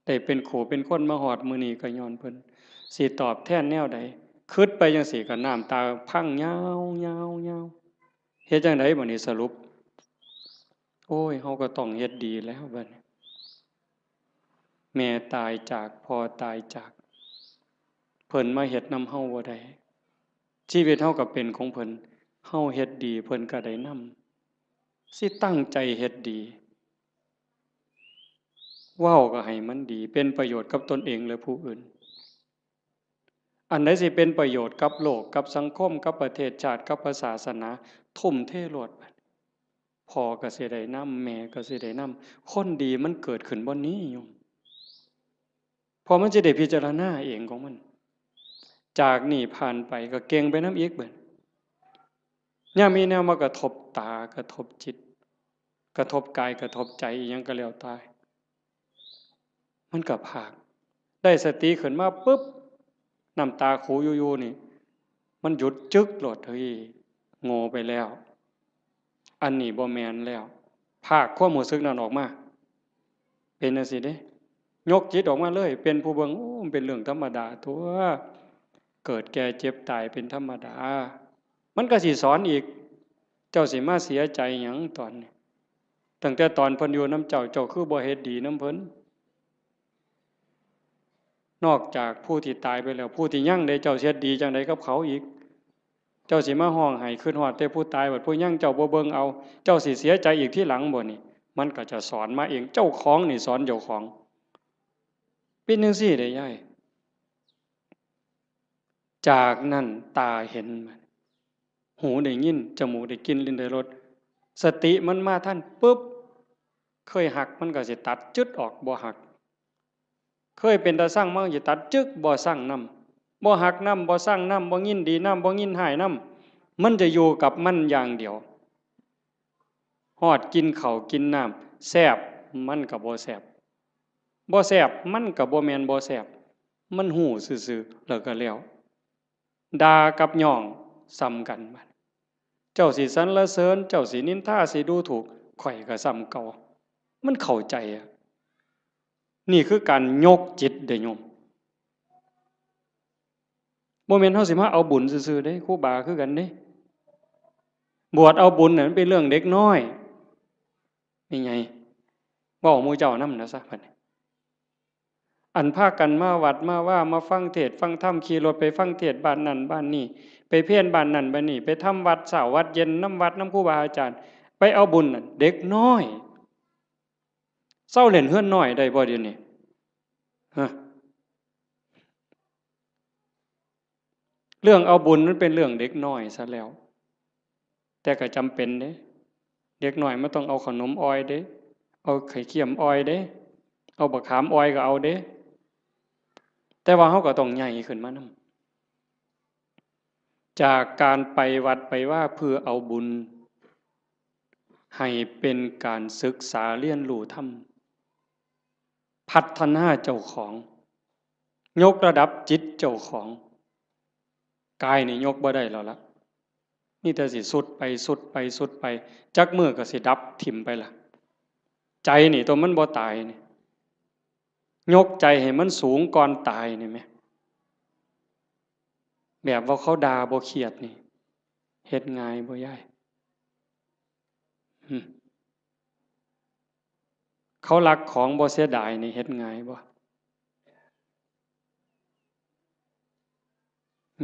ได้เป็นคู่เป็นคนมาฮอดมื้อนี้ก็ญ้อนเพิ่น สิตอบแทนแนวใด คิดไปจั่งซี้ก็น้ำตาพังยาวๆๆ เฮ็ดจั่งใดบัดนี้สรุป โอ้ย เฮาก็ต้องเฮ็ดดีแล้วบัดนี้ แม่ตายจาก พ่อตายจาก เพิ่นมาเฮ็ดนำเฮาบ่ได้ ชีวิตเฮาก็เป็นของเพิ่น เฮาเฮ็ดดี เพิ่นก็ได้นำ สิตั้งใจเฮ็ดดี เว้าก็ให้มันดี เป็นประโยชน์กับตนเองและผู้อื่น อันใดสิเป็นประโยชน์กับโลก กับสังคม กับประเทศชาติ กับพระศาสนา ทุ่มเทโลด พ่อก็สิได้นำ แม่ก็สิได้นำ คนดีมันเกิดขึ้นบ่นี้โยม เพราะมันสิได้พิจารณาเองของมัน จากนี้ผ่านไปก็เก่งไปนำอีกบัด ยามมีแนวมากระทบตา กระทบจิต กระทบกาย กระทบใจ อิหยังก็แล้วแต่ มันก็พาก ได้สติขึ้นมาปุ๊บ น้ำตาคูอยู่ๆ นี่ มันหยุดจึ๊กโลด เฮ้ย โง่ไปแล้ว อันนี้บ่แม่นแล้ว พากความรู้สึกนั้นออกมา เป็นจั่งซี้เด้ ยกจิตออกมาเลย เป็นผู้เบิ่ง โอ้ มันเป็นเรื่องธรรมดาตั๊ว เกิดแก่เจ็บตายเป็นธรรมดา มันก็สิสอนอีก เจ้าสิมาเสียใจหยังตอนนี้ ตั้งแต่ตอนเพิ่นอยู่นำเจ้า เจ้าคือบ่เฮ็ดดีนำเพิ่น นอกจากผู้ที่ตายไปแล้ว ผู้ที่ยังเด้ เจ้าสิเฮ็ดดีจั่งใดกับเขาอีก เจ้าสิมาฮ้องไห้คิดฮอดแต่ผู้ตาย บัดผู้ยังเจ้าบ่เบิ่งเอา เจ้าสิเสียใจอีกทีหลังบ่นี่ มันก็จะสอนมาเอง เจ้าของนี่สอนเจ้าของ เป็นจั่งซี้เด้ยาย จากนั้นตาเห็น หูได้ยิน จมูกได้กลิ่น ลิ้นได้รส สติมันมาทันปุ๊บ เคยฮักมันก็สิตัดจึ๊ดออก บ่ฮัก เคยเป็นตาซังมันก็สิตัดจึ๊ก บ่ซังนำ บ่ฮักนำ บ่ซังนำ บ่ยินดีนำ บ่ยินร้ายนำ มันจะอยู่กับมันอย่างเดียว ฮอดกินข้าวกินน้ำ แซ่บ มันก็บ่แซ่บ บ่แซ่บ มันก็บ่แม่นบ่แซ่บ มันฮู้ซื่อๆ แล้วก็แล้ว ด่ากับย้องส่ำกัน บัดเจ้าสิสรรเสริญ เจ้าสินินทา สิดูถูก ข้อยก็ส่ำเก่า มันเข้าใจอะ นี่คือการยกจิตเด้โยม บ่แม่นเฮาสิมาเอาบุญซื่อๆเด้ ครูบาคือกันเด้ บวชเอาบุญน่ะมันเป็นเรื่องเด็กน้อย แม่ใหญ่ เว้าหมู่เจ้านำนะซะ บัดนี้ อันพากันมาวัดมาวา มาฟังเทศน์ฟังธรรม ขี่รถไปฟังเทศน์บ้านนั่นบ้านนี่ ไปเพลบ้านนั่นบ้านนี่ ไปทำวัดเช้าวัดเย็นนำวัดนำครูบาอาจารย์ ไปเอาบุญนั่น เด็กน้อย เซาเล่นเฮือนน้อยได้บ่เดี๋ยวนี้ ฮะ เรื่องเอาบุญมันเป็นเรื่องเด็กน้อยซะแล้ว แต่ก็จำเป็นเด้ เด็กน้อยมันต้องเอาขนมอ่อยเด้ เอาไข่เค็มอ่อยเด้ เอาบักขามอ่อยก็เอาเด้ แต่ว่าเฮาก็ต้องใหญ่ขึ้นมานำ จากการไปวัดไปวาเพื่อเอาบุญ ให้เป็นการศึกษาเรียนรู้ธรรม พัฒนาเจ้าของ ยกระดับจิตเจ้าของ กายนี่ยกบ่ได้แล้วละ มีแต่สิทรุดไป ทรุดไป ทรุดไป จักมื้อก็สิดับถิ่มไปละ ใจนี่ตัวมันบ่ตายนี่ ยกใจให้มันสูงก่อนตายนี่แหม แบบว่าเขาด่าบ่เคียดนี่ เฮ็ดง่ายบ่ยาย หึ เขาลักของบ่เสียดายนี่เฮ็ดง่ายบ่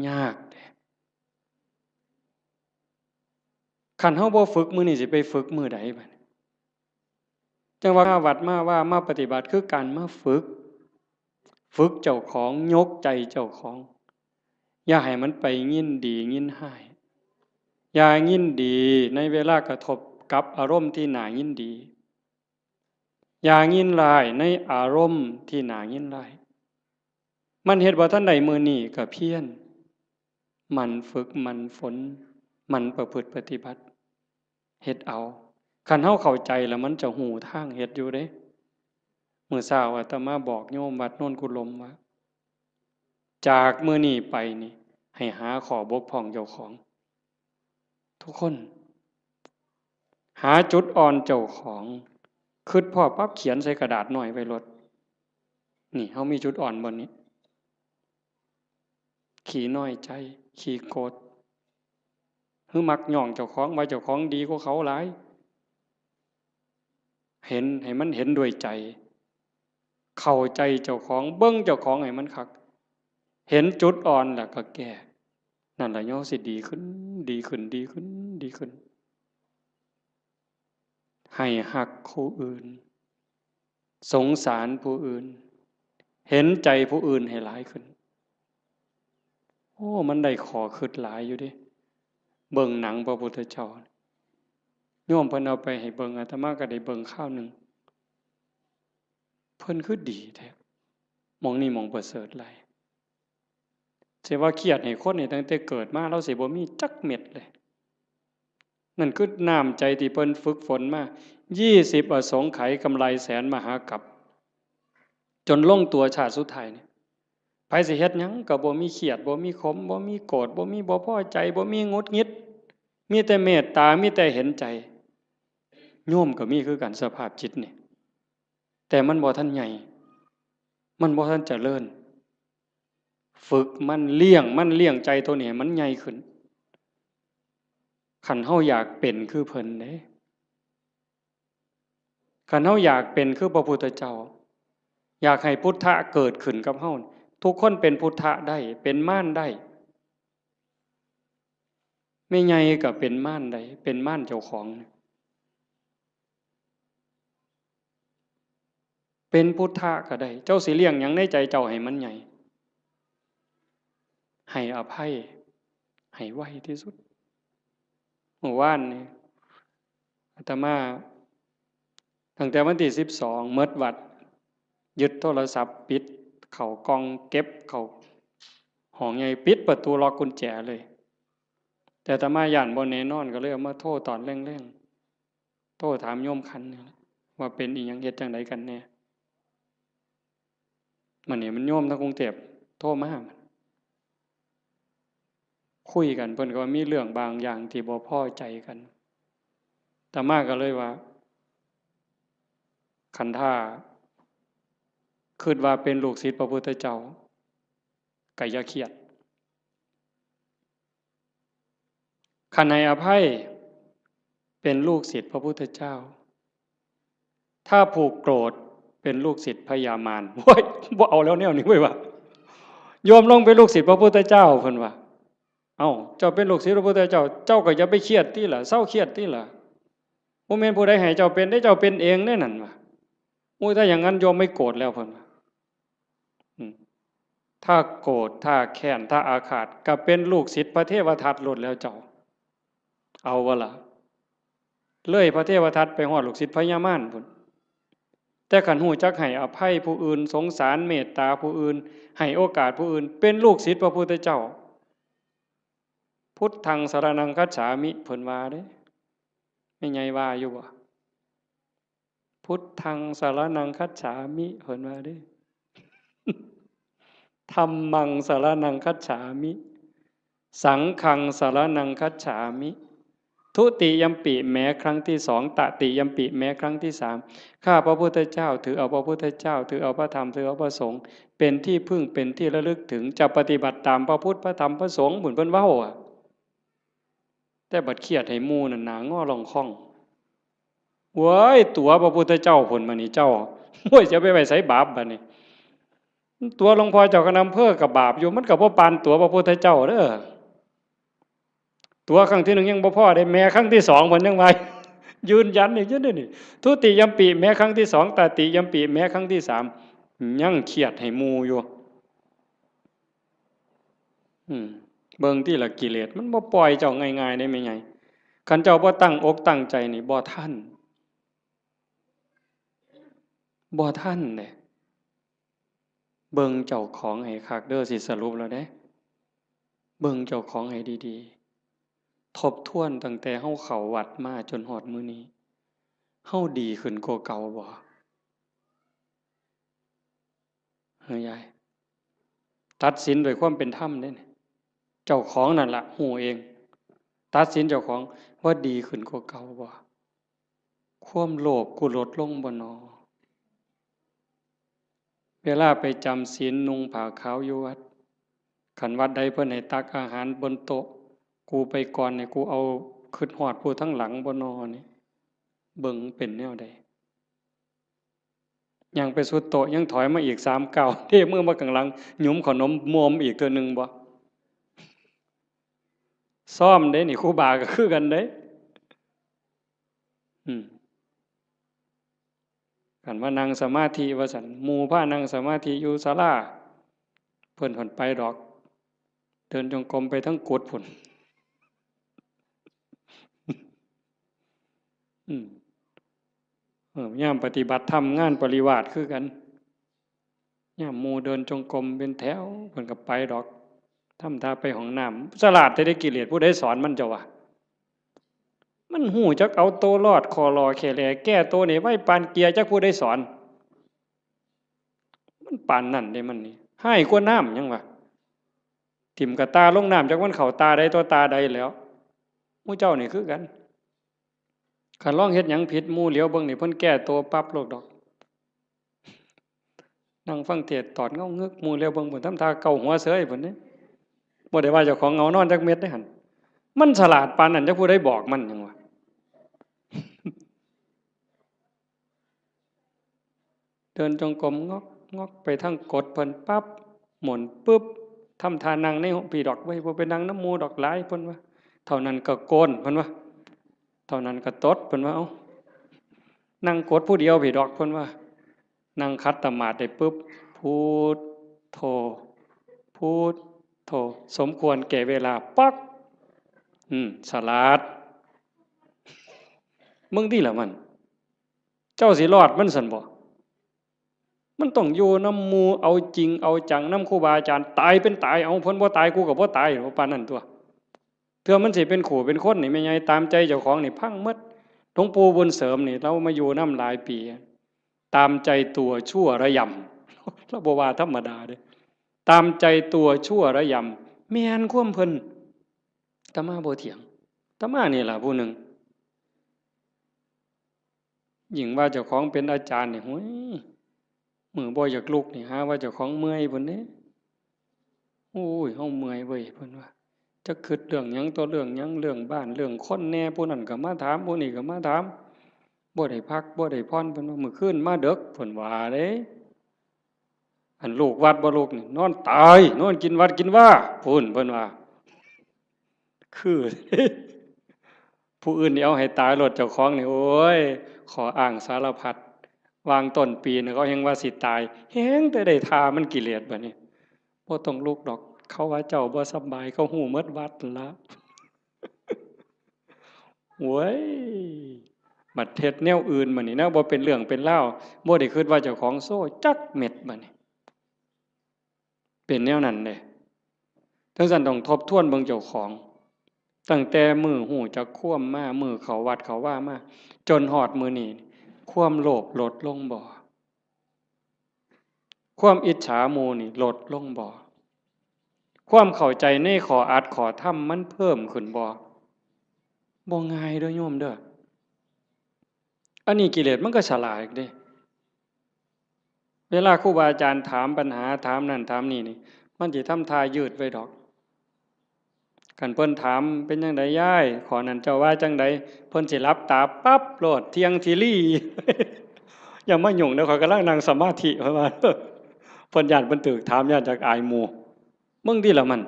ยากเด้ คันเฮาบ่ฝึกมื้อนี้สิไปฝึกมื้อใดบัดนี้ จั่งว่ามาวัดมาวา มาปฏิบัติคือการมาฝึก ฝึกเจ้าของ ยกใจเจ้าของ อย่าให้มันไปยินดียินร้าย อย่ายินดีในเวลากระทบกับอารมณ์ที่น่ายินดี อย่ายินร้ายในอารมณ์ที่น่ายินร้าย มันเฮ็ดบ่ทันได้มื้อนี้ก็เพียร หมั่นฝึก หมั่นฝน หมั่นประพฤติปฏิบัติ เฮ็ดเอา คันเฮาเข้าใจแล้วมันจะฮู้ทางเฮ็ดอยู่เด้ มื้อเช้าอาตมาบอกโยมวัดโนนกุลมว่า จากมื้อนี้ไปนี่ ให้หาข้อบกพร่องเจ้าของ ทุกคน หาจุดอ่อนเจ้าของ คิดพ้อปั๊บเขียนใส่กระดาษน้อยไว้โลด นี่ เฮามีจุดอ่อนบ่นี้ ขี้น้อยใจ ขี้โกรธ หรือมักย้องเจ้าของว่าเจ้าของดีกว่าเขาหลาย เห็น ให้มันเห็นด้วยใจ เข้าใจเจ้าของ เบิ่งเจ้าของให้มันคัก เห็นจุดอ่อนแล้วก็แก้ นั่นล่ะเฮาสิดีขึ้น ดีขึ้น ดีขึ้น ดีขึ้น ให้ฮักผู้อื่น สงสารผู้อื่น เห็นใจผู้อื่นให้หลายขึ้น โอ้ มันได้ข้อคิดหลายอยู่เด้ เบิ่งหนังพระพุทธเจ้า โยมเพิ่นเอาไปให้เบิ่ง อาตมาก็ได้เบิ่งคราวหนึ่ง เพิ่นคือดีแท้ หม่องนี้หม่องประเสริฐหลาย สิว่าเครียดให้คนนี่ตั้งแต่เกิดมา ลาวสิบ่มีจักเม็ดเลย นั่นคือน้ำใจที่เพิ่นฝึกฝนมา ยี่สิบอสงไขยกำไรแสนมหากัป จนลงตัวชาติสุดท้ายนี่ ไผสิเฮ็ดหยังก็บ่มีเครียด บ่มีขม บ่มีโกรธ บ่มีบ่พอใจ บ่มีหงุดหงิด มีแต่เมตตา มีแต่เห็นใจ โยมก็มีคือกันสภาพจิตนี่ แต่มันบ่ทันใหญ่ มันบ่ทันเจริญ ฝึกมัน เลี้ยงมัน เลี้ยงใจตัวนี้ให้มันใหญ่ขึ้น คันเฮาอยากเป็นคือเพิ่นเด้ คันเฮาอยากเป็นคือพระพุทธเจ้า อยากให้พุทธะเกิดขึ้นกับเฮา ทุกคนเป็นพุทธะได้ เป็นมารได้ แม่ใหญ่ก็เป็นมารได้ เป็นมารเจ้าของ เป็นพุทธะก็ได้ เจ้าสิเลี้ยงหยังในใจเจ้าให้มันใหญ่ ให้อภัย ให้ไวที่สุด เมื่อวานนี่ อาตมา ตั้งแต่วันที่สิบสอง หมดวัด ยึดโทรศัพท์ ปิดเข้ากล่อง เก็บเข้าห้องใหญ่ ปิดประตู ล็อกกุญแจเลย แต่อาตมาย้านบ่แน่นอน ก็เลยเอามาโทรตอนแลงๆ โทรถามโยมขันนี่แหละ ว่าเป็นอีหยัง เฮ็ดจั่งใดกันแน่ มื้อนี้มันโยมทางกรุงเทพฯโทรมา คุยกัน เพิ่นก็ว่ามีเรื่องบางอย่างที่บ่พอใจกัน อาตมาก็เลยว่า คันถ้าคิดว่าเป็นลูกศิษย์พระพุทธเจ้า ก็อย่าเครียด คันให้อภัย เป็นลูกศิษย์พระพุทธเจ้า ถ้าผูกโกรธ เป็นลูกศิษย์พญามาร โอ้ย บ่เอาแล้วแนวนี้เว้ยว่ะ โยมลงเป็นลูกศิษย์พระพุทธเจ้า เพิ่นว่า เอ้า เจ้าเป็นลูกศิษย์พระพุทธเจ้า เจ้าก็อย่าไปเครียดติล่ะ เซาเครียดติล่ะ บ่แม่นผู้ใดให้เจ้าเป็นเด้ เจ้าเป็นเองเด้นั่นว่ะ โอ้ย ถ้าอย่างนั้นโยมไม่โกรธแล้ว เพิ่นว่า อืม ถ้าโกรธ ถ้าแค้น ถ้าอาฆาต ก็เป็นลูกศิษย์พระเทวทัตโลดแล้วเจ้า เอาบ่ล่ะ เลยพระเทวทัตไปฮอดลูกศิษย์พญามารพุ้น แต่คันฮู้จักให้อภัยผู้อื่น สงสารเมตตาผู้อื่น ให้โอกาสผู้อื่น เป็นลูกศิษย์พระพุทธเจ้า พุทธังสรณังคัจฉามิ เพิ่นว่าเด้ แม่ใหญ่ว่าอยู่บ่ พุทธังสรณังคัจฉามิ เพิ่นว่าเด้ ธัมมังสรณังคัจฉามิ สังฆังสรณังคัจฉามิ ทุติยัมปิ แม้ครั้งที่สอง ตติยัมปิ แม้ครั้งที่สาม ข้าพระพุทธเจ้าถือเอาพระพุทธเจ้า ถือเอาพระธรรม ถือเอาพระสงฆ์ เป็นที่พึ่ง เป็นที่ระลึกถึง จะปฏิบัติตามพระพุทธ พระธรรม พระสงฆ์ เหมือนเพิ่นเว้าอะ แต่บัดเครียดให้หมู่นั่นหน้างอล่องค่อง เว้ย ตั๋วพระพุทธเจ้าพุ้นมานี่เจ้า โอ้ย จะไปไว้ไสบาปบัดนี้ ตั๋วหลวงพ่อเจ้าคณะอำเภอก็บาปอยู่ มันก็บ่ปานตั๋วพระพุทธเจ้าเด้อ ตั๋วครั้งที่หนึ่งยังบ่พอเด้ แม้ครั้งที่สองเพิ่นยังว่า ยืนยันอีกอยู่เด้อนี่ ทุติยัมปิ แม้ครั้งที่สอง ตติยัมปิ แม้ครั้งที่สาม ยังเครียดให้หมู่อยู่ อืม เบิ่งติล่ะ กิเลสมันบ่ปล่อยเจ้าง่ายๆเด้แม่ใหญ่ คันเจ้าบ่ตั้งอกตั้งใจนี่ บ่ทัน บ่ทันเด้ เบิ่งเจ้าของให้คักเด้อ สิสรุปแล้วเด้ เบิ่งเจ้าของให้ดีๆ ทบทวนตั้งแต่เฮาเข้าวัดมาจนฮอดมื้อนี้ เฮาดีขึ้นกว่าเก่าบ่ เฮ้ยยาย ตัดสินด้วยความเป็นธรรมเด้นี่ เจ้าของนั่นล่ะฮู้เอง ตัดสินเจ้าของว่าดีขึ้นกว่าเก่าบ่ ความโลภกูลดลงบ่นอ เวลาไปจำศีลนุ่งผ้าขาวอยู่วัด คันวัดใดเพิ่นให้ตักอาหารบนโต๊ะ กูไปก่อนนี่ กูเอาคิดฮอดผู้ทางหลังบ่นอนี่ เบิ่งเป็นแนวใด ย่างไปสุดโต๊ะ ยังถอยมาอีกสามก้าว เทมือมาข้างหลัง หยุมขนมมวมอีกเทื่อหนึ่งบ่ ซ้อมเด้นี่ ครูบาก็คือกันเด้ อืม คันว่านั่งสมาธิว่าซั่น หมู่พานั่งสมาธิอยู่ศาลา เพิ่นผ่อนไปดอก เดินจงกรมไปทั้งกุฏิพุ้น อืม เออ ยามปฏิบัติธรรมงานปริวาสคือกัน ยามหมู่เดินจงกรมเป็นแถว เพิ่นก็ไปดอก ทำท่าไปห้องน้ำ ฉลาดแต่ได้กิเลส ผู้ใดสอนมันเจ้าวะ มันฮู้จักเอาตัวรอด ข้อหล่อแค่แหล่แก้ตัวนี่ไว้ปานเกียร์ จักผู้ใดสอน มันปานนั่นเด้มันนี่ ฮ้ายกว่าน้ำยังวะ ถิ่มกะตาลงน้ำ จักมันเข้าตาใดต่อตาใดแล้ว หมู่เจ้านี่คือกัน คันลองเฮ็ดหยังผิดหมู่เหลียวเบิ่งนี่เพิ่นแก้ตัวปั๊บโลดดอก นั่งฟังเทศน์ตอดเงางึก หมู่เหลียวเบิ่งเพิ่นทำท่าเกาหัวเสยเพิ่นเด้ บ่ได้ว่าเจ้าของเหงานอนจักเม็ดเด้หั่น มันฉลาดปานนั้น จักผู้ใดบอกมันหยังวะ เดินจงกรมงอกงอกไปทางกดเพิ่นปั๊บ หมุนปึ๊บ ทำท่านั่งในห้องพีดอกเว้ย บ่ไปนั่งนำหมู่ดอกหลายเพิ่นว่า เท่านั้นก็โกนเพิ่นว่า เท่านั้นก็ตดเพิ่นว่า เอ้า นั่งกดผู้เดียวพีดอกเพิ่นว่า นั่งขัดสมาธิได้ปึ๊บ พุทโธ พุทโธ สมควรแก่เวลา ป๊อก อืม ฉลาด มึงติล่ะมัน เจ้าสิรอดมันซั่นบ่ มันต้องอยู่นำหมู่ เอาจริงเอาจังนำครูบาอาจารย์ ตายเป็นตาย เอา เพิ่นบ่ตาย กูก็บ่ตาย ว่าปานนั้นตั่ว เทื่อมันสิเป็นคู่เป็นคนนี่ แม่ใหญ่ ตามใจเจ้าของนี่พังหมด หลวงปู่บุญเสริมนี่ ลาวมาอยู่นำหลายปี ตามใจตัวชั่วระยำ ลาวบ่ว่าธรรมดาเด้ ตามใจตัวชั่วระยำ แม่นความเพิ่น อาตมาบ่เถียง อาตมานี่ล่ะผู้หนึ่ง ยิ่งว่าเจ้าของเป็นอาจารย์นี่ โอ้ย มื้อบ่อยากลุกนี่ หาว่าเจ้าของเมื่อยพุ้นเด้ โอ้ย เฮาเมื่อยเว้ย เพิ่นว่า จักคิดเรื่องหยังต่อเรื่องหยัง เรื่องบ้าน เรื่องคนแหน่ ผู้นั้นก็มาถาม ผู้นี้ก็มาถาม บ่ได้พัก บ่ได้ผ่อน เพิ่นว่า มื้อคืนมาดึก เพิ่นว่าเด้ อันลูกวัดบ่ลูกนี่ นอนตาย นอนกินวัดกินวา พุ้น เพิ่นว่า คือ ผู้อื่นนี่เอาให้ตายโลด เจ้าของนี่ โอ้ย ข้ออ้างสารพัด วางต้นปีนี่เขาแฮ่งว่าสิตาย แฮ่งแต่ได้ท่ามันกิเลสบัดนี้ บ่ต้องลุกดอก เขาว่าเจ้าบ่สำบาย เขาฮู้หมดวัดนั่นละ โว้ย บัดเฮ็ดแนวอื่นบัดนี้ แนวบ่เป็นเรื่องเป็นราว บ่ได้คิดว่าเจ้าของโซ่จักเม็ดบัดนี้ เป็นแนวนั้นเด้ จั่งซั้นต้องทบทวนเบิ่งเจ้าของ ตั้งแต่มื้อฮู้จักความมา มื้อเข้าวัดเข้าวามา จนฮอดมื้อนี้ ความโลภลดลงบ่ ความอิจฉาหมู่นี่ลดลงบ่ ความเข้าใจในข้ออัดข้อธรรมมันเพิ่มขึ้นบ่ บ่ง่ายเด้อโยมเด้อ อันนี้กิเลสมันก็ฉลาดเด้ เวลาครูบาอาจารย์ถามปัญหา ถามนั่นถามนี่นี่ มันสิทำท่ายืดไว้ดอก คันเพิ่นถาม เป็นจั่งใดยาย ข้อนั้นเจ้าว่าจั่งใด เพิ่นสิหลับตาปั๊บโลด เที่ยงทีรี อย่ามายุ่งเด้อ ข้อยกำลังนั่งสมาธิ เพิ่นว่า เพิ่นย้านเพิ่นถูกถาม ย้านจักอายหมู่ มึงติล่ะมัน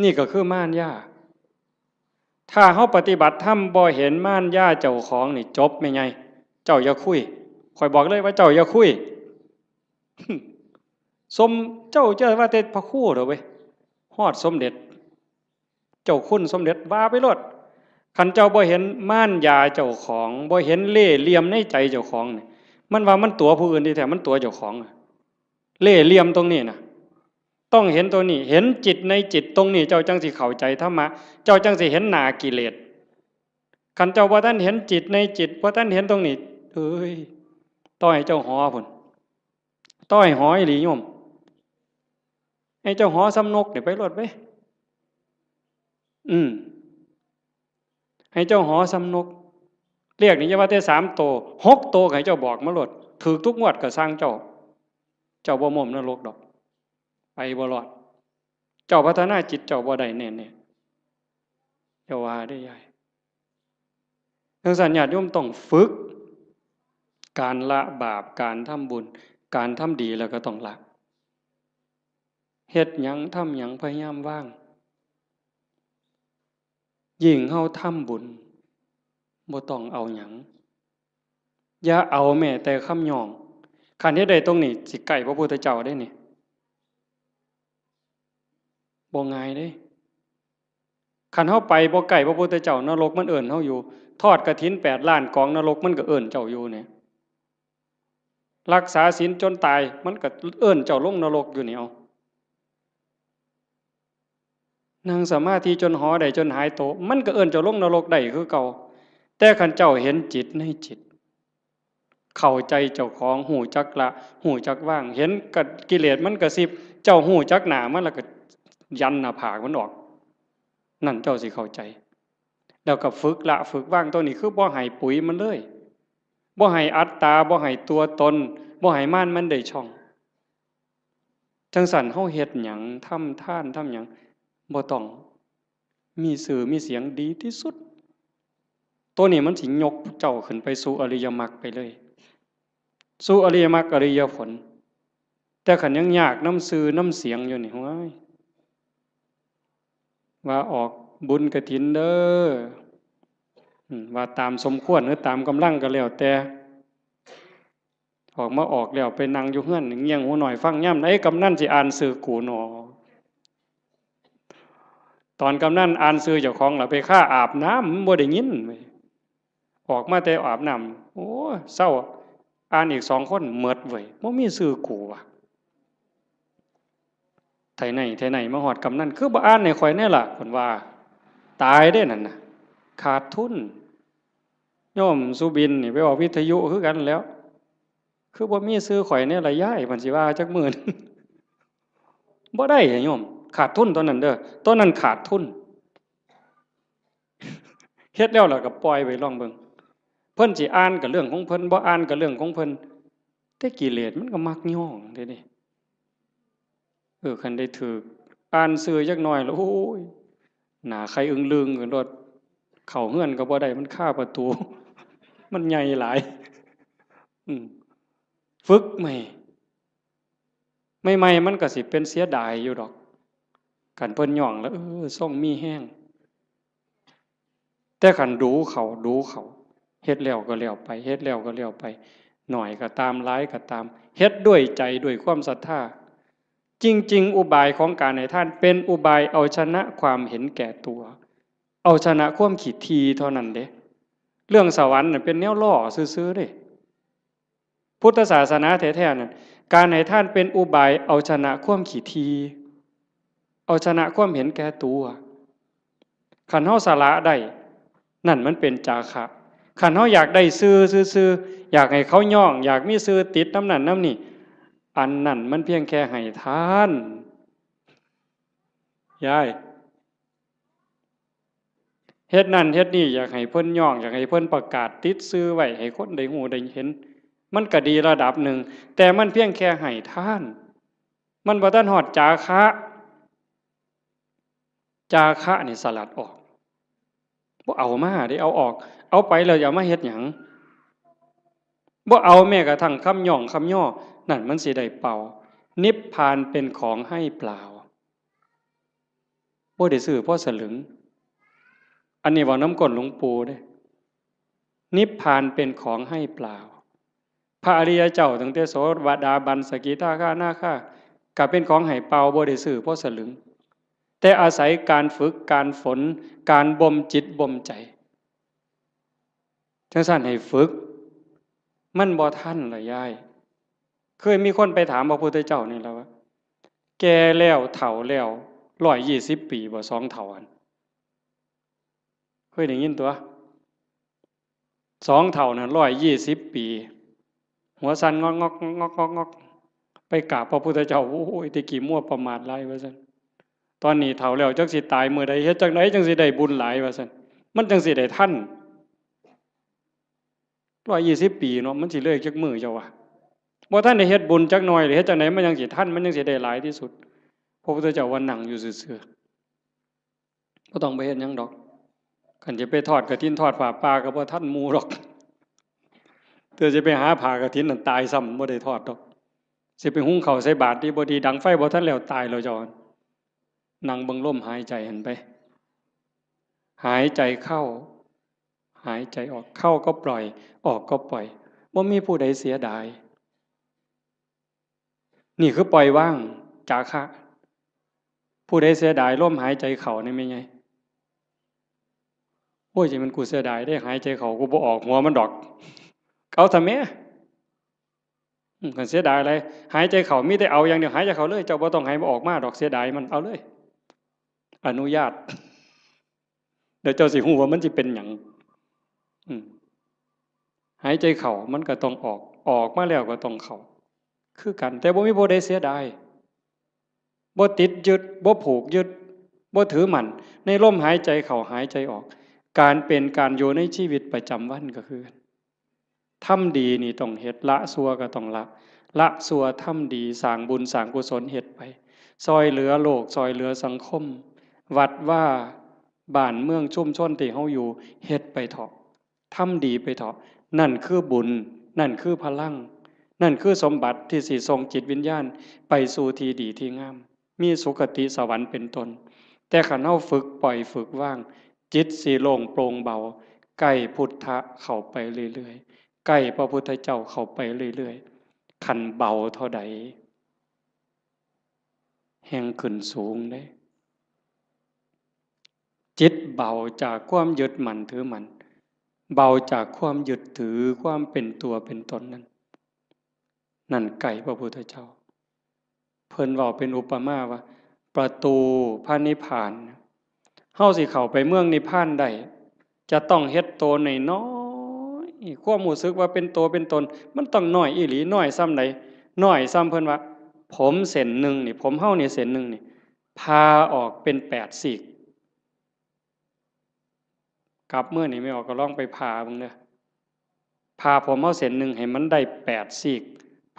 นี่ก็คือมารยา ถ้าเฮาปฏิบัติธรรมบ่เห็นมารยาเจ้าของนี่จบแม่ใหญ่ เจ้าอย่าคุย ข้อยบอกเลยว่าเจ้าอย่าคุย สม เจ้าจะว่าแต่พระครูเด้อเว้ย ฮอดสมเด็จ เจ้าคุณสมเด็จว่าไปโลด คันเจ้าบ่เห็นมารยาเจ้าของ บ่เห็นเล่ห์เหลี่ยมในใจเจ้าของนี่ มันว่ามันตั๋วผู้อื่นที่แท้มันตั๋วเจ้าของอะ เล่ห์เหลี่ยมตรงนี้นะ ต้องเห็นตรงนี้ เห็นจิตในจิตตรงนี้ เจ้าจั่งสิเข้าใจธรรมะ เจ้าจั่งสิเห็นหน้ากิเลส คันเจ้าบ่ทันเห็นจิตในจิต บ่ทันเห็นตรงนี้ เอ้ย ต่อให้เจ้าหอพุ้น ต่อให้หออีหลีโยม ให้เจ้าหอส่ำนกนี่ไปโลดเว้ย อืม ให้เจ้าหอส่ำนก เลขนี่อย่าว่าแต่สามโต หกโตก็ให้เจ้าบอกมาโลด ถูกทุกงวดก็ซ่างเจ้า เจ้าบ่ม้มนรกดอก ไปบ่รอด เจ้าพัฒนาจิตเจ้าบ่ได้แน่ๆ อย่าว่าเด้อยาย จั่งซั้นญาติโยมต้องฝึก การละบาป การทำบุญ การทำดีแล้วก็ต้องละ เฮ็ดหยังทำหยังพยายามวาง ยิ่งเฮาทำบุญ บ่ต้องเอาหยัง อย่าเอาแม้แต่คำย่อง คันเฮ็ดได้ตรงนี้ สิใกล้พระพุทธเจ้าเด้นี่ บ่ง่ายเด้ คันเฮาไปบ่ใกล้พระพุทธเจ้า นรกมันเอิ้นเฮาอยู่ ทอดกฐินแปดล้านกอง นรกมันก็เอิ้นเจ้าอยู่เนี่ย รักษาศีลจนตาย มันก็เอิ้นเจ้าลงนรกอยู่นี่ เอา นั่งสมาธิจนหอได้จนหายโต มันก็เอิ้นเจ้าลงนรกได้คือเก่า แต่คันเจ้าเห็นจิตในจิต เข้าใจเจ้าของ ฮู้จักละ ฮู้จักวาง เห็นกะ กิเลสมันกระซิบ เจ้าฮู้จักหน้ามันแล้วก็ยันหน้าผากมันออก นั่นเจ้าสิเข้าใจ แล้วก็ฝึกละฝึกวาง ตัวนี้คือบ่ให้ปุ๋ยมันเลย บ่ให้อัตตา บ่ให้ตัวตน บ่ให้มารมันได้ช่อง จั่งซั้นเฮาเฮ็ดหยัง ทำทาน ทำหยัง บ่ต้อง มีชื่อมีเสียงดีที่สุด ตัวนี้มันสิยกเจ้าขึ้นไปสู่อริยมรรคไปเลย สู่อริยมรรคอริยผล แต่คันยังยากนำชื่อนำเสียงอยู่นี่ โอ้ย ว่าออกบุญกฐินเด้อ อืม ว่าตามสมควรหรือตามกำลังก็แล้วแต่ ออกมาออกแล้วไปนั่งอยู่เฮือนเงี่ยงหูหน่อยฟังยามใดกำนันสิอ่านชื่อกูหนอ ตอนกำนันอ่านชื่อเจ้าของล่ะไปคาอาบน้ำ มันบ่ได้ยินเว้ย ออกมาแต่อาบน้ำ โอ้ เซา อ่านอีกสองคนหมดเว้ย บ่มีชื่อกูว่ะ ไถไห้ไถนามาฮอดกำนัน คือบ่อ่านให้ข้อยแน่ล่ะ เพิ่นว่า ตายเด้นั่นน่ะ ขาดทุน โยมสุบินนี่ไปออกวิทยุคือกันแหล้ว คือบ่มีชื่อข้อยแน่ล่ะยาย เพิ่นสิว่าจักมื้อหนึ่ง บ่ได้อะโยม ขาดทุนตอนนั้นเด้อ ตอนนั้นขาดทุน เฮ็ดแล้วล่ะก็ปล่อยไว้ลองเบิ่ง เพิ่นสิอ่านก็เรื่องของเพิ่น บ่อ่านก็เรื่องของเพิ่น แต่กิเลสมันก็มักย้องเด้นี่ เออ คันได้ถืกอ่านชื่อจักหน่อยแล้ว โอ้ย หน้าไข่อึ้งลึงกันโลด เข้าเฮือนก็บ่ได้ มันคาประตู มันใหญ่หลาย อืม ฝึกใหม่ ใหม่ๆ มันก็สิเป็นเสียดายอยู่ดอก คันเพิ่นย้องแล้ว เออ ทรงมีแฮง แต่คันดูเขา ดูเขา เฮ็ดแล้วก็แล้วไป เฮ็ดแล้วก็แล้วไป น้อยก็ตาม หลายก็ตาม เฮ็ดด้วยใจ ด้วยความศรัทธา จริงๆ อุบายของการให้ทานเป็นอุบายเอาชนะความเห็นแก่ตัว เอาชนะความขี้ถี่เท่านั้นเด้ เรื่องสวรรค์น่ะเป็นแนวล่อซื่อๆ เด้ พุทธศาสนาแท้ๆ นั่น การให้ทานเป็นอุบายเอาชนะความขี้ถี่ เอาชนะความเห็นแก่ตัว คันเฮาสละได้ นั่นมันเป็นจาคะ คันเฮาอยากได้ชื่อซื่อๆ อยากให้เขาย้อง อยากมีชื่อติดนำนั่นนำนี่ อันนั้นมันเพียงแค่ให้ทาน ยาย เฮ็ดนั่นเฮ็ดนี่ อยากให้เพิ่นย้อง อยากให้เพิ่นประกาศติดชื่อไว้ ให้คนได้ฮู้ได้เห็น มันก็ดีระดับหนึ่ง แต่มันเพียงแค่ให้ทาน มันบ่ทันฮอดจาคะ จาคะนี่สลัดออก บ่เอามาเด้ เอาออก เอาไปแล้วจะเอามาเฮ็ดหยัง บ่เอาแม้กระทั่งคำย้องคำย่อ นั่นมันสิได้เป่า นิพพานเป็นของให้เปล่า บ่ได้ซื้อพอสลึง อันนี้เว้านำก้นหลวงปู่เด้ นิพพานเป็นของให้เปล่า พระอริยเจ้าตั้งแต่โสดาบัน สกิทาคานาคา ก็เป็นของให้เปล่า บ่ได้ซื้อพอสลึง แต่อาศัยการฝึก การฝน การบ่มจิตบ่มใจ จั่งซั้นให้ฝึก มันบ่ทันล่ะยาย เคยมีคนไปถามพระพุทธเจ้านี่ล่ะว่า แก่แล้วเฒ่าแล้ว ร้อยยี่สิบปีบ่ สองเฒ่าหั่น เคยได้ยินตั๊ว สองเฒ่านั่น ร้อยยี่สิบปี หัวสั่นงอกๆ งอกๆ งอกๆ ไปกราบพระพุทธเจ้า โอ้ย แต่กี้มัวประมาทหลายว่าซั่น ตอนนี้เฒ่าแล้วจักสิตายมื้อใด เฮ็ดจั่งใดจั่งสิได้บุญหลายว่าซั่น มันจั่งสิได้ทัน ร้อยยี่สิบปีเนาะ มันสิเลยจักมื้อเจ้าว่า บ่ทันได้เฮ็ดบุญจักหน่อย เฮ็ดจั่งใดมันจั่งสิทัน มันจั่งสิได้หลายที่สุด พระพุทธเจ้าว่านั่งอยู่ซื่อๆ บ่ต้องไปเฮ็ดหยังดอก คันจะไปทอดกฐินทอดผ้าป่าก็บ่ทันหมู่ดอก เทื่อสิไปหาผ้ากฐินนั่นตายซ้ำ บ่ได้ทอดดอก สิไปหุงข้าวใส่บาตรดีบ่ดี ดังไฟบ่ทันแล้ว ตายแล้วเจ้า นั่งเบิ่งลมหายใจหั่นไป หายใจเข้า หายใจออก เข้าก็ปล่อย ออกก็ปล่อย บ่มีผู้ใดเสียดาย นี่คือปล่อยวาง จาคะ ผู้ใดเสียดายลมหายใจเข้านี่แม่นไง โอ้ย จั่งแม่นกูเสียดายเด้ หายใจเข้ากูบ่ออกหัวมันดอก เอาซะแหม อืม คันเสียดายอะไร หายใจเข้ามีแต่เอาอย่างเดียว หายใจเข้าเลย เจ้าบ่ต้องให้มันออกมาดอก เสียดายมัน เอาเลย อนุญาต เดี๋ยวเจ้าสิฮู้ว่ามันสิเป็นหยัง อืม หายใจเข้ามันก็ต้องออก ออกมาแล้วก็ต้องเข้า คือกัน แต่บ่มีผู้ใดเสียดาย บ่ติดยึด บ่ผูกยึด บ่ถือมั่น ในลมหายใจเข้าหายใจออก การเป็นการอยู่ในชีวิตประจำวันก็คือ ทำดีนี่ต้องเฮ็ด ละชั่วก็ต้องละ ละชั่วทำดี สร้างบุญสร้างกุศลเฮ็ดไป ซ่อยเหลือโลก ซ่อยเหลือสังคม วัดวา บ้านเมืองชุมชนที่เฮาอยู่ เฮ็ดไปเถาะ ทำดีไปเถาะ นั่นคือบุญ นั่นคือพลัง นั่นคือสมบัติที่สิส่งจิตวิญญาณไปสู่ที่ดีที่งาม มีสุคติสวรรค์เป็นต้น แต่คันเฮาฝึกปล่อยฝึกวาง จิตสิโล่งโปร่งเบา ใกล้พุทธะเข้าไปเรื่อยๆ ใกล้พระพุทธเจ้าเข้าไปเรื่อยๆ คันเบาเท่าใด แฮ่งขึ้นสูงเด้ จิตเบาจากความยึดมั่นถือมั่น เบาจากความยึดถือความเป็นตัวเป็นตนนั้น นั่นใกล้พระพุทธเจ้า เพิ่นเว้าเป็นอุปมาว่า ประตูพระนิพพาน เฮาสิเข้าไปเมืองนิพพานได้ จะต้องเฮ็ดโตน้อยๆ ความรู้สึกว่าเป็นโตเป็นตน มันต้องน้อยอีหลี น้อยส่ำใด น้อยส่ำเพิ่นว่า ผมเส้นหนึ่งนี่ ผมเฮานี่เส้นหนึ่งนี่ ผ่าออกเป็นแปดซีก กลับมื้อนี่แม่ออกก็ลองไปผ่าเบิ่งเด้อ ผ่าผมเฮาเส้นหนึ่งให้มันได้แปดซีก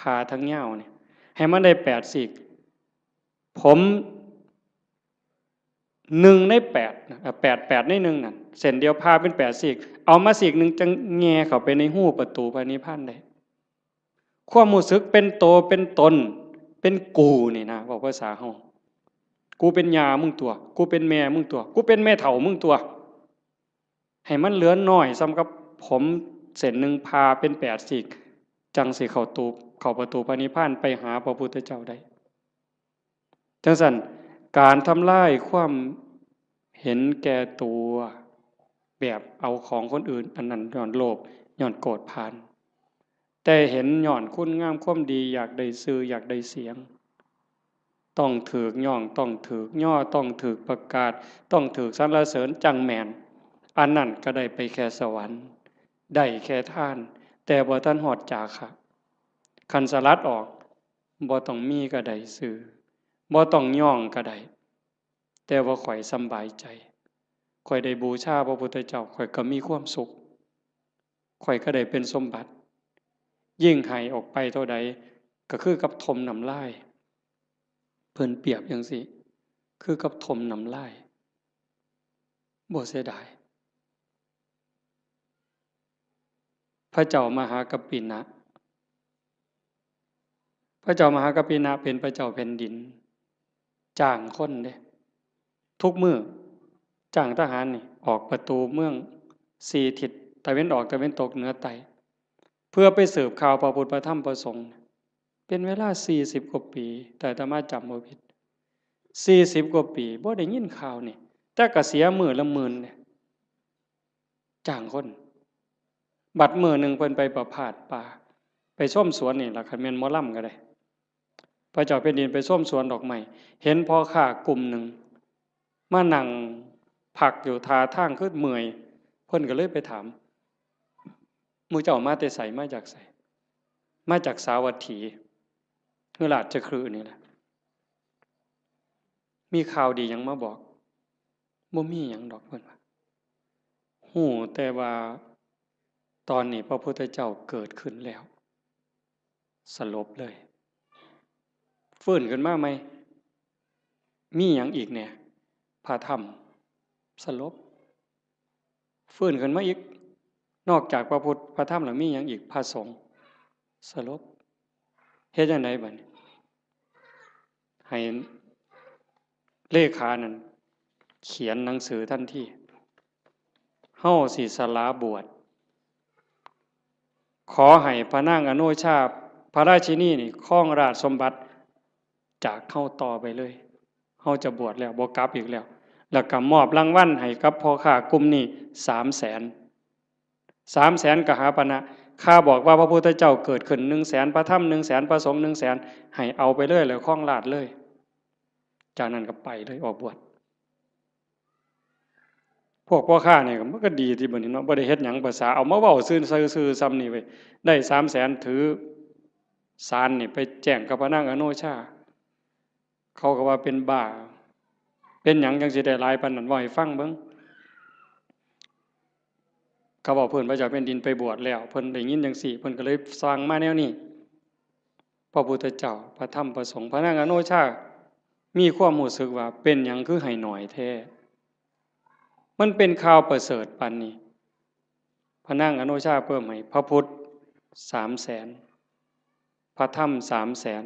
ผ่าทั้งยาวนี่ ให้มันได้แปดซีก ผมหนึ่งในแปดนะ เอ่อ แปด แปดในหนึ่งนั่น เส้นเดียวผ่าเป็นแปดซีก เอามาซีกหนึ่งจั่งแหย่เข้าไปในฮูประตูพระนิพพานได้ ความรู้สึกเป็นโตเป็นตน เป็นกูนี่นะ เว้าภาษาเฮา กูเป็นย่ามึงตั๊ว กูเป็นแม่มึงตั๊ว กูเป็นแม่เฒ่ามึงตั๊ว ให้มันเหลือน้อยส่ำกับผมเส้นหนึ่งผ่าเป็นแปดซีก จั่งสิเข้าตู เข้าประตูพระนิพพานไปหาพระพุทธเจ้าได้ จั่งซั้น การทำลายความเห็นแก่ตัว แบบเอาของคนอื่น อันนั้นย้อนโลภ ย้อนโกรธผาน แต่เห็นย้อนคุณงามความดี อยากได้ชื่อ อยากได้เสียง ต้องถูกย้อง ต้องถูกย่อ ต้องถูกประกาศ ต้องถูกสรรเสริญจั่งแม่น อันนั้นก็ได้ไปแค่สวรรค์ ได้แค่ทาน แต่บ่ทันฮอดจาคะ คันสลัดออก บ่ต้องมีก็ได้ชื่อ บ่ต้องย้องก็ได้ แต่ว่าข้อยสำบายใจ ข้อยได้บูชาพระพุทธเจ้า ข้อยก็มีความสุข ข้อยก็ได้เป็นสมบัติ ยิ่งให้ออกไปเท่าใด ก็คือกับถมน้ำลาย เพิ่นเปรียบจั่งซี้ คือกับถมน้ำลาย บ่เสียดาย พระเจ้ามหากัปปินะ พระเจ้ามหากัปปินะเป็นพระเจ้าแผ่นดิน จ้างคนเด้ ทุกมื้อ จ้างทหารนี่ ออกประตูเมืองสี่ทิศ ตะเว็นออก ตะเว็นตก เหนือ ใต้ เพื่อไปสืบข่าวพระพุทธ พระธรรม พระสงฆ์ เป็นเวลาสี่สิบกว่าปี ถ้าอาตมาจำบ่ผิด สี่สิบกว่าปี บ่ได้ยินข่าวนี่ แต่ก็เสียมื้อละหมื่นเด้ จ้างคน บัดมื้อหนึ่งเพิ่นไปประพาสป่า ไปชมสวนนี่ล่ะ คันแม่นหมอลำก็ได้ พระเจ้าแผ่นดินไปชมสวนดอกไม้ เห็นพ่อค้ากลุ่มหนึ่ง มานั่งพักอยู่ท่าทางคือเมื่อย เพิ่นก็เลยไปถาม หมู่เจ้ามาแต่ไส มาจากไส มาจากสาวัตถี คือราชคฤห์นี่แหละ มีข่าวดีหยังมาบอก บ่มีหยังดอก เพิ่นว่า ฮู้แต่ว่าตอนนี้พระพุทธเจ้าเกิดขึ้นแล้ว สลบเลย ฟื้นขึ้นมาใหม่ มีหยังอีกแหน่ พระธรรม สลบ ฟื้นขึ้นมาอีก นอกจากพระพุทธ พระธรรมแล้วมีหยังอีก พระสงฆ์ สลบ เฮ็ดจั่งใดบัดนี้ ให้เลขานั่นเขียนหนังสือทันที เฮาสิสละบวช ขอให้พระนางอโนชา พระราชินีนี่ครองราชสมบัติจากเฮาต่อไปเลย เฮาจะบวชแล้ว บ่กลับอีกแล้ว แล้วก็มอบรางวัลให้กับพ่อค้ากลุ่มนี้สามแสน สามแสนกหาปณะ ข้าบอกว่าพระพุทธเจ้าเกิดขึ้นหนึ่งแสน พระธรรมหนึ่งแสน พระสงฆ์หนึ่งแสน ให้เอาไปเลย แล้วครองราชย์เลย จากนั้นก็ไปเลย ออกบวช พวกพ่อค้านี่มันก็ดีติบัดนี้เนาะ บ่ได้เฮ็ดหยัง ภาษาเอามาเว้าซื่อๆ ซื่อๆ ส่ำนี่เว้ย ได้สามแสน ถือสารนี่ไปแจ้งกับพระนางอโนชา เขาก็ว่าเป็นบ้า เป็นหยังจั่งสิได้หลายปานนั้น เว้าให้ฟังเบิ่ง เขาบอกเพิ่นพระเจ้าแผ่นดินไปบวชแล้ว เพิ่นได้ยินจังซี่ เพิ่นก็เลยสั่งมาแนวนี้ พระพุทธเจ้า พระธรรม พระสงฆ์ พระนางอโนชา มีความรู้สึกว่าเป็นหยังคือให้หน่อยแท้ มันเป็นข่าวประเสริฐปานนี้ พระนางอโนชาเพิ่มให้พระพุทธสามแสน พระธรรมสามแสน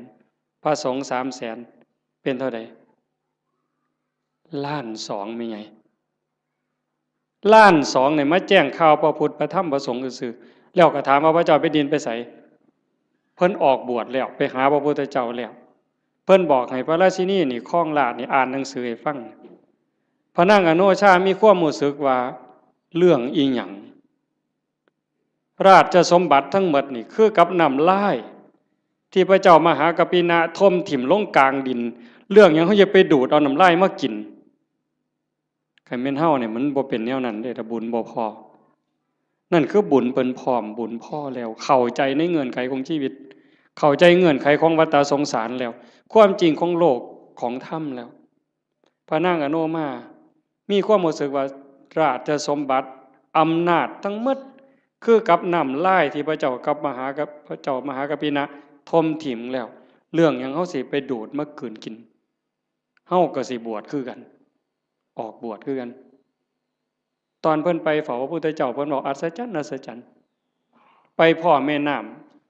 พระสงฆ์สามแสน เป็นเท่าใด ล้านสอง แม่ใหญ่ ล้านสองเนี่ยมาแจ้งข่าวพระพุทธพระธรรมพระสงฆ์ซื่อๆ แล้วก็ถามว่าพระเจ้าแผ่นดินไปไส เพิ่นออกบวชแล้ว ไปหาพระพุทธเจ้าแล้ว เพิ่นบอกให้พระราชินีนี่ครองราชย์นี่อ่านหนังสือให้ฟัง พระนางอโนชามีความรู้สึกว่าเรื่องอีหยัง ราชสมบัติทั้งหมดนี่คือกับน้ำลาย ที่พระเจ้ามหากัปปินะถมถิ่มลงกลางดิน เรื่องหยังเขาจะไปดูดเอาน้ำลายมากิน คันแม่นเฮาเนี่ยมันบ่เป็นแนวนั้นเด้ ถ้าบุญบ่พอ นั่นคือบุญเพิ่นพร้อม บุญพอแล้ว เข้าใจในเงื่อนไขของชีวิต เข้าใจเงื่อนไขของวัฏสงสารแล้ว ความจริงของโลกของธรรมแล้ว พระนางอโนมา มีความรู้สึกว่าราชสมบัติ อำนาจทั้งหมด คือกับน้ำลายที่พระเจ้ากับมหากับ พระเจ้ามหากัปปินะถมถิ่มแล้ว เรื่องหยังเฮาสิไปดูดมากืนกิน เฮาก็สิบวชคือกัน ออกบวชคือกัน ตอนเพิ่นไปเฝ้าพระพุทธเจ้า เพิ่นบอกอัศจรรย์ อัศจรรย์ ไปพ้อแม่น้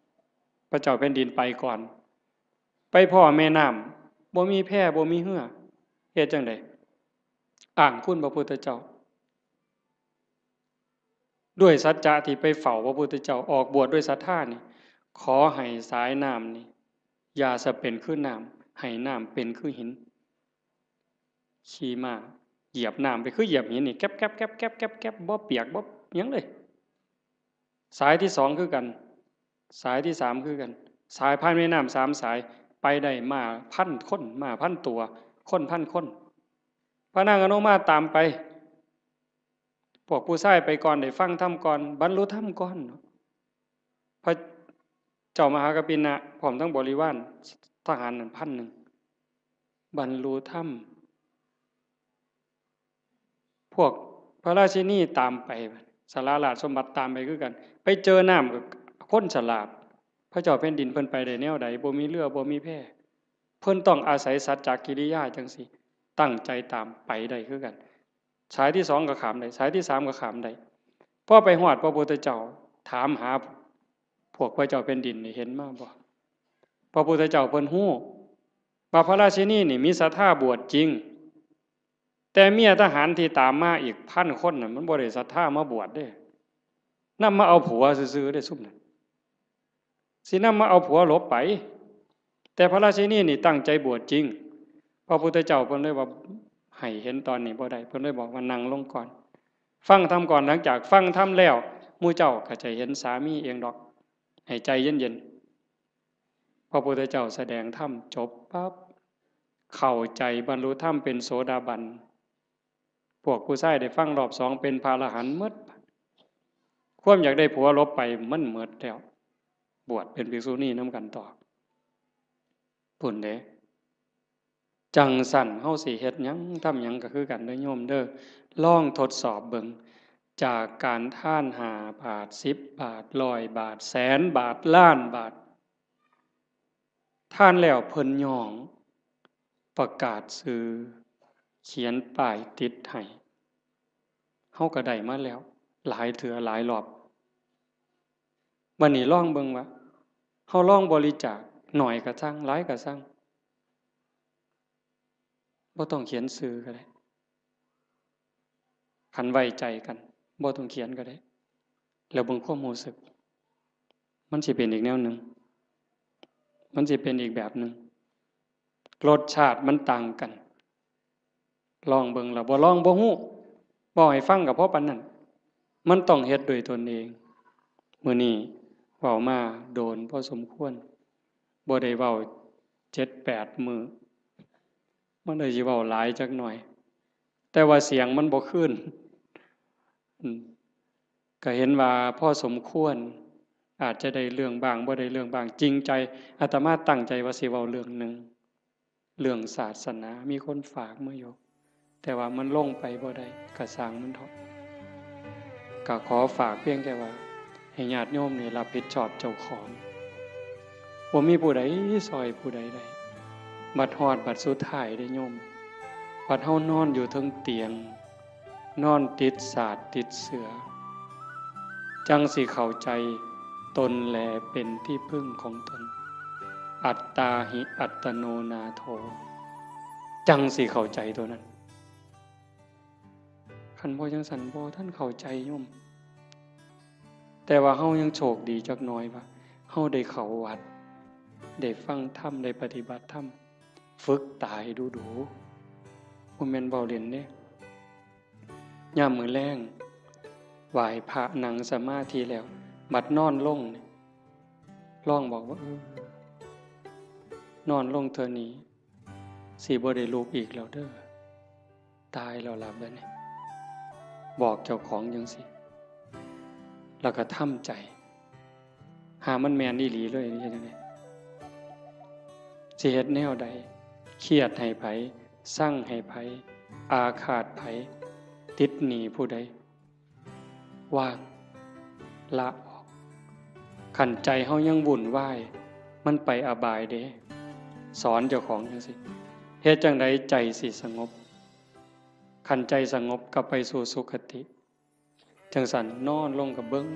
ำ พระเจ้าแผ่นดินไปก่อน ไปพ้อแม่น้ำ บ่มีแพ บ่มีเฮือ เฮ็ดจั่งใด อ้างคุณพระพุทธเจ้า ด้วยสัจจะที่ไปเฝ้าพระพุทธเจ้า ออกบวชด้วยศรัทธานี่ ขอให้สายน้ำนี่ อย่าสะเป็นคือน้ำ ให้น้ำเป็นคือหิน ขี่ม้าเหยียบน้ำไปคือเหยียบหินนี่ แก๊บแก๊บแก๊บแก๊บแก๊บแก๊บ บ่เปียกบ่หยังเลย สายที่สองคือกัน สายที่สามคือกัน สายผ่านแม่น้ำสามสาย ไปได้ม้าพันคน ม้าพันตัว คนพันคน พระนางอโนมาตามไป พวกผู้ชายไปก่อน ได้ฟังธรรมก่อน บรรลุธรรมก่อน พระเจ้ามหากัปปินะพร้อมทั้งบริวารทหารนั่นพันหนึ่ง บรรลุธรรม พวกพระราชินีตามไป สละราชสมบัติตามไปคือกัน ไปเจอน้ำก็คนสลาด พระเจ้าแผ่นดินเพิ่นไปได้แนวใด บ่มีเฮือ บ่มีแพ เพิ่นต้องอาศัยสัจจกิริยาจั่งซี้ ตั้งใจตามไปได้คือกัน สายที่สองก็ข้ามได้ สายที่สามก็ข้ามได้ พอไปฮอดพระพุทธเจ้า ถามหาพวกพระเจ้าแผ่นดินนี่ เห็นมาบ่ พระพุทธเจ้าเพิ่นฮู้ว่าพระราชินีนี่มีศรัทธาบวชจริง แต่เมียทหารที่ตามมาอีกพันคนน่ะ มันบ่ได้ศรัทธามาบวชเด้ นำมาเอาผัวซื่อๆเด้ซุมนั้น สินำมาเอาผัวหลบไป แต่พระราชินีนี่ตั้งใจบวชจริง พระพุทธเจ้าเพิ่นเลยว่า ให้เห็นตอนนี้บ่ได้ เพิ่นเลยบอกว่านั่งลงก่อน ฟังธรรมก่อน หลังจากฟังธรรมแล้ว หมู่เจ้าก็จะเห็นสามีเองดอก ให้ใจเย็นๆ พระพุทธเจ้าแสดงธรรมจบปั๊บ เข้าใจบรรลุธรรมเป็นโสดาบัน พวกผู้ชายได้ฟังรอบสองเป็นพระอรหันต์หมด ความอยากได้ผัวหลบไปมันหมดแล้ว บวชเป็นภิกษุณีนำกันต่อ พุ้นเด้ จั่งซั้นเฮาสิเฮ็ดหยังทำหยังก็คือกันเด้อโยมเด้อ ลองทดสอบเบิ่ง จากการทานห้าบาท สิบบาท ร้อยบาท แสนบาท ล้านบาท ทานแล้วเพิ่นย้อง ประกาศชื่อ เขียนป้ายติดให้ เฮาก็ได้มาแล้ว หลายเทื่อหลายรอบ บัดนี้ลองเบิ่งว่า เฮาลองบริจาค น้อยก็ซัง หลายก็ซัง บ่ต้องเขียนชื่อก็ได้ คันไว้ใจกัน บ่ต้องเขียนก็ได้ แล้วเบิ่งความรู้สึก มันสิเป็นอีกแนวหนึ่ง มันสิเป็นอีกแบบหนึ่ง รสชาติมันต่างกัน ลองเบิ่ง แล้วบ่ลองบ่ฮู้ เว้าให้ฟังก็พอปานนั้น มันต้องเฮ็ดด้วยตนเอง มื้อนี้เว้ามาโดนพอสมควร บ่ได้เว้าเจ็ดแปดมื้อ มันเลยสิเว้าหลายจักหน่อย แต่ว่าเสียงมันบ่คืน อืม ก็เห็นว่าพอสมควร อาจจะได้เรื่องบ้าง บ่ได้เรื่องบ้าง จริงใจ อาตมาตั้งใจว่าสิเว้าเรื่องหนึ่ง เรื่องศาสนา มีคนฝากมาอยู่ แต่ว่ามันลงไปบ่ได้ ก็ซ่างมันเถาะ ก็ขอฝากเพียงแค่ว่า ให้ญาติโยมนี่รับผิดชอบเจ้าของ บ่มีผู้ใดซอยผู้ใดได้ บัดฮอดบัดสุดท้ายเด้โยม บัดเฮานอนอยู่เทิงเตียง นอนติดสาดติดเสื่อ จั่งสิเข้าใจตนแลเป็นที่พึ่งของตน อัตตาหิอัตโนนาโถ จั่งสิเข้าใจตัวนั้น คันบ่จั่งซั้นบ่ทันเข้าใจโยม แต่ว่าเฮายังโชคดีจักหน่อยว่า เฮาได้เข้าวัด ได้ฟังธรรม ได้ปฏิบัติธรรม ฝึกตายดูๆ บ่แม่นเว้าเล่นเด้ ยามมื้อแลง ไหว้พระนั่งสมาธิแล้ว บัดนอนลงนี่ ลองบอกว่า เออ นอนลงเทื่อนี้ สิบ่ได้ลุกอีกแล้วเด้อ ตายแล้วล่ะบัดนี้ บอกเจ้าของจั่งซี้ แล้วก็ทำใจ หามันแม่นอีหลีเลย เฮ็ดจั่งใด สิเฮ็ดแนวใด เครียดให้ไผ ซังให้ไผ อาฆาตไผ ติดหนี้ผู้ใด วาง ละออก คันใจเฮายังวุ่นวาย มันไปอบายเด้ สอนเจ้าของจั่งซี้ เฮ็ดจั่งใดใจสิสงบ คันใจสงบก็ไปสู่สุคติ จั่งซั้นนอนลงก็เบิ่ง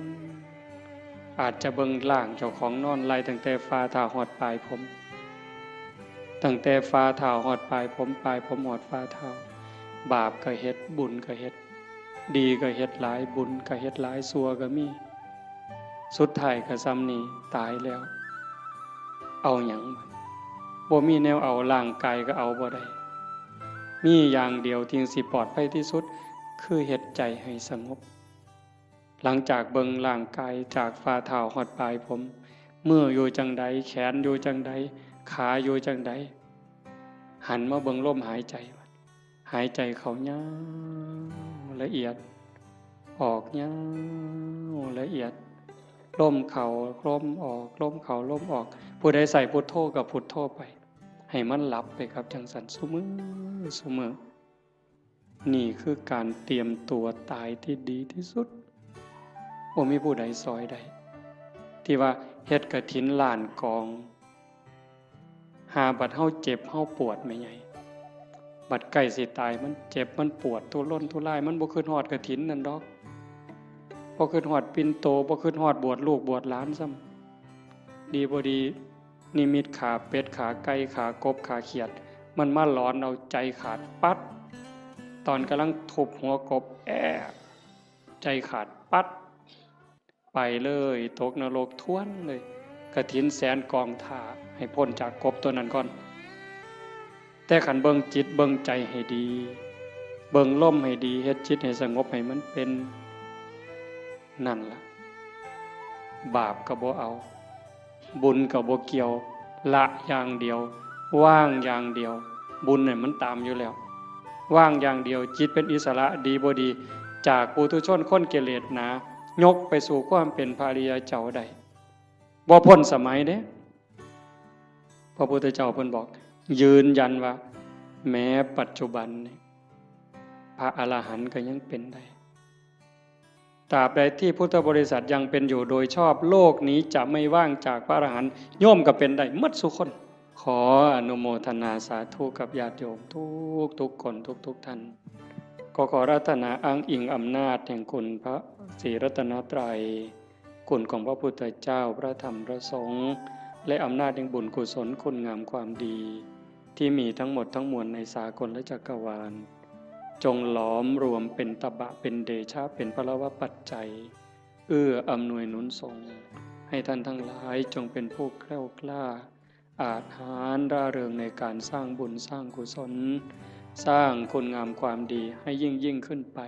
อาจจะเบิ่งร่างเจ้าของนอนไล่ตั้งแต่ฝ่าเท้าฮอดปลายผม ตั้งแต่ฝ่าเท้าฮอดปลายผม ปลายผมฮอดฝ่าเท้า บาปก็เฮ็ด บุญก็เฮ็ด ดีก็เฮ็ดหลาย บุญก็เฮ็ดหลาย ชั่วก็มี สุดท้ายก็ส่ำนี้ ตายแล้ว เอาหยัง บ่มีแนวเอา ร่างกายก็เอาบ่ได้ มีอย่างเดียวที่สิปลอดภัยที่สุด คือเฮ็ดใจให้สงบ หลังจากเบิ่งร่างกายจากฝ่าเท้าฮอดปลายผม มืออยู่จั่งใด แขนอยู่จั่งใด ขาอยู่จั่งใด หันมาเบิ่งลมหายใจ หายใจเข้ายาวละเอียด ออกยาวละเอียด ลมเข้าลมออก ลมเข้าลมออก ผู้ใดใส่พุทโธก็พุทโธไป ให้มันหลับไปครับ จั่งซั้นซุมื้อซุมื้อ นี่คือการเตรียมตัวตายที่ดีที่สุด บ่มีผู้ใดซอยได้ ที่ว่าเฮ็ดกฐินล้านกอง หาบัดเฮาเจ็บเฮาปวดแม่ใหญ่ บัดใกล้สิตายมันเจ็บมันปวดทุรนทุราย มันบ่คิดฮอดกฐินนั่นดอก บ่คิดฮอดปิ่นโต บ่คิดฮอดบวชลูกบวชหลานซ้ำ ดีบ่ดี นิมิตขาเป็ด ขาไก่ ขากบ ขาเขียด มันมาหลอนเอาใจขาดปั๊ด ตอนกำลังทุบหัวกบ แอะ ใจขาดปั๊ด ไปเลย ตกนรกทวนเลย กฐินแสนกองถ่า ให้พ้นจากกบตัวนั้นก่อน แต่คันเบิ่งจิตเบิ่งใจให้ดี เบิ่งลมให้ดี เฮ็ดจิตให้สงบให้มันเป็น นั่นล่ะ บาปก็บ่เอา บุญก็บ่เกี่ยว ละอย่างเดียว วางอย่างเดียว บุญเนี่ยมันตามอยู่แล้ว วางอย่างเดียว จิตเป็นอิสระ ดีบ่ดี จากปุถุชนคนกิเลสหนา ยกไปสู่ความเป็นพระอริยเจ้าได้ บ่พ้นสมัยเด้ พระพุทธเจ้าเพิ่นบอก ยืนยันว่า แม้ปัจจุบันนี่ พระอรหันต์ก็ยังเป็นได้ ตราบใดที่พุทธบริษัทยังเป็นอยู่โดยชอบ โลกนี้จะไม่ว่างจากพระอรหันต์ โยมก็เป็นได้หมดซุคน ขออนุโมทนาสาธุกับญาติโยมทุกทุกๆคน ทุกๆท่าน ก็ขออาราธนาอ้างอิงอำนาจแห่งคุณพระศรีรัตนตรัย คุณของพระพุทธเจ้า พระธรรม พระสงฆ์ และอำนาจแห่งบุญกุศลคุณงามความดี ที่มีทั้งหมดทั้งมวลในสากลจักรวาล จงหลอมรวมเป็นตบะ เป็นเดชะ เป็นพลวปัจจัย เอื้ออำนวยหนุนส่ง ให้ท่านทั้งหลายจงเป็นผู้แคล้วคลาด อาจหาญร่าเริงในการสร้างบุญสร้างกุศล สร้างคุณงามความดีให้ยิ่งยิ่งขึ้นไป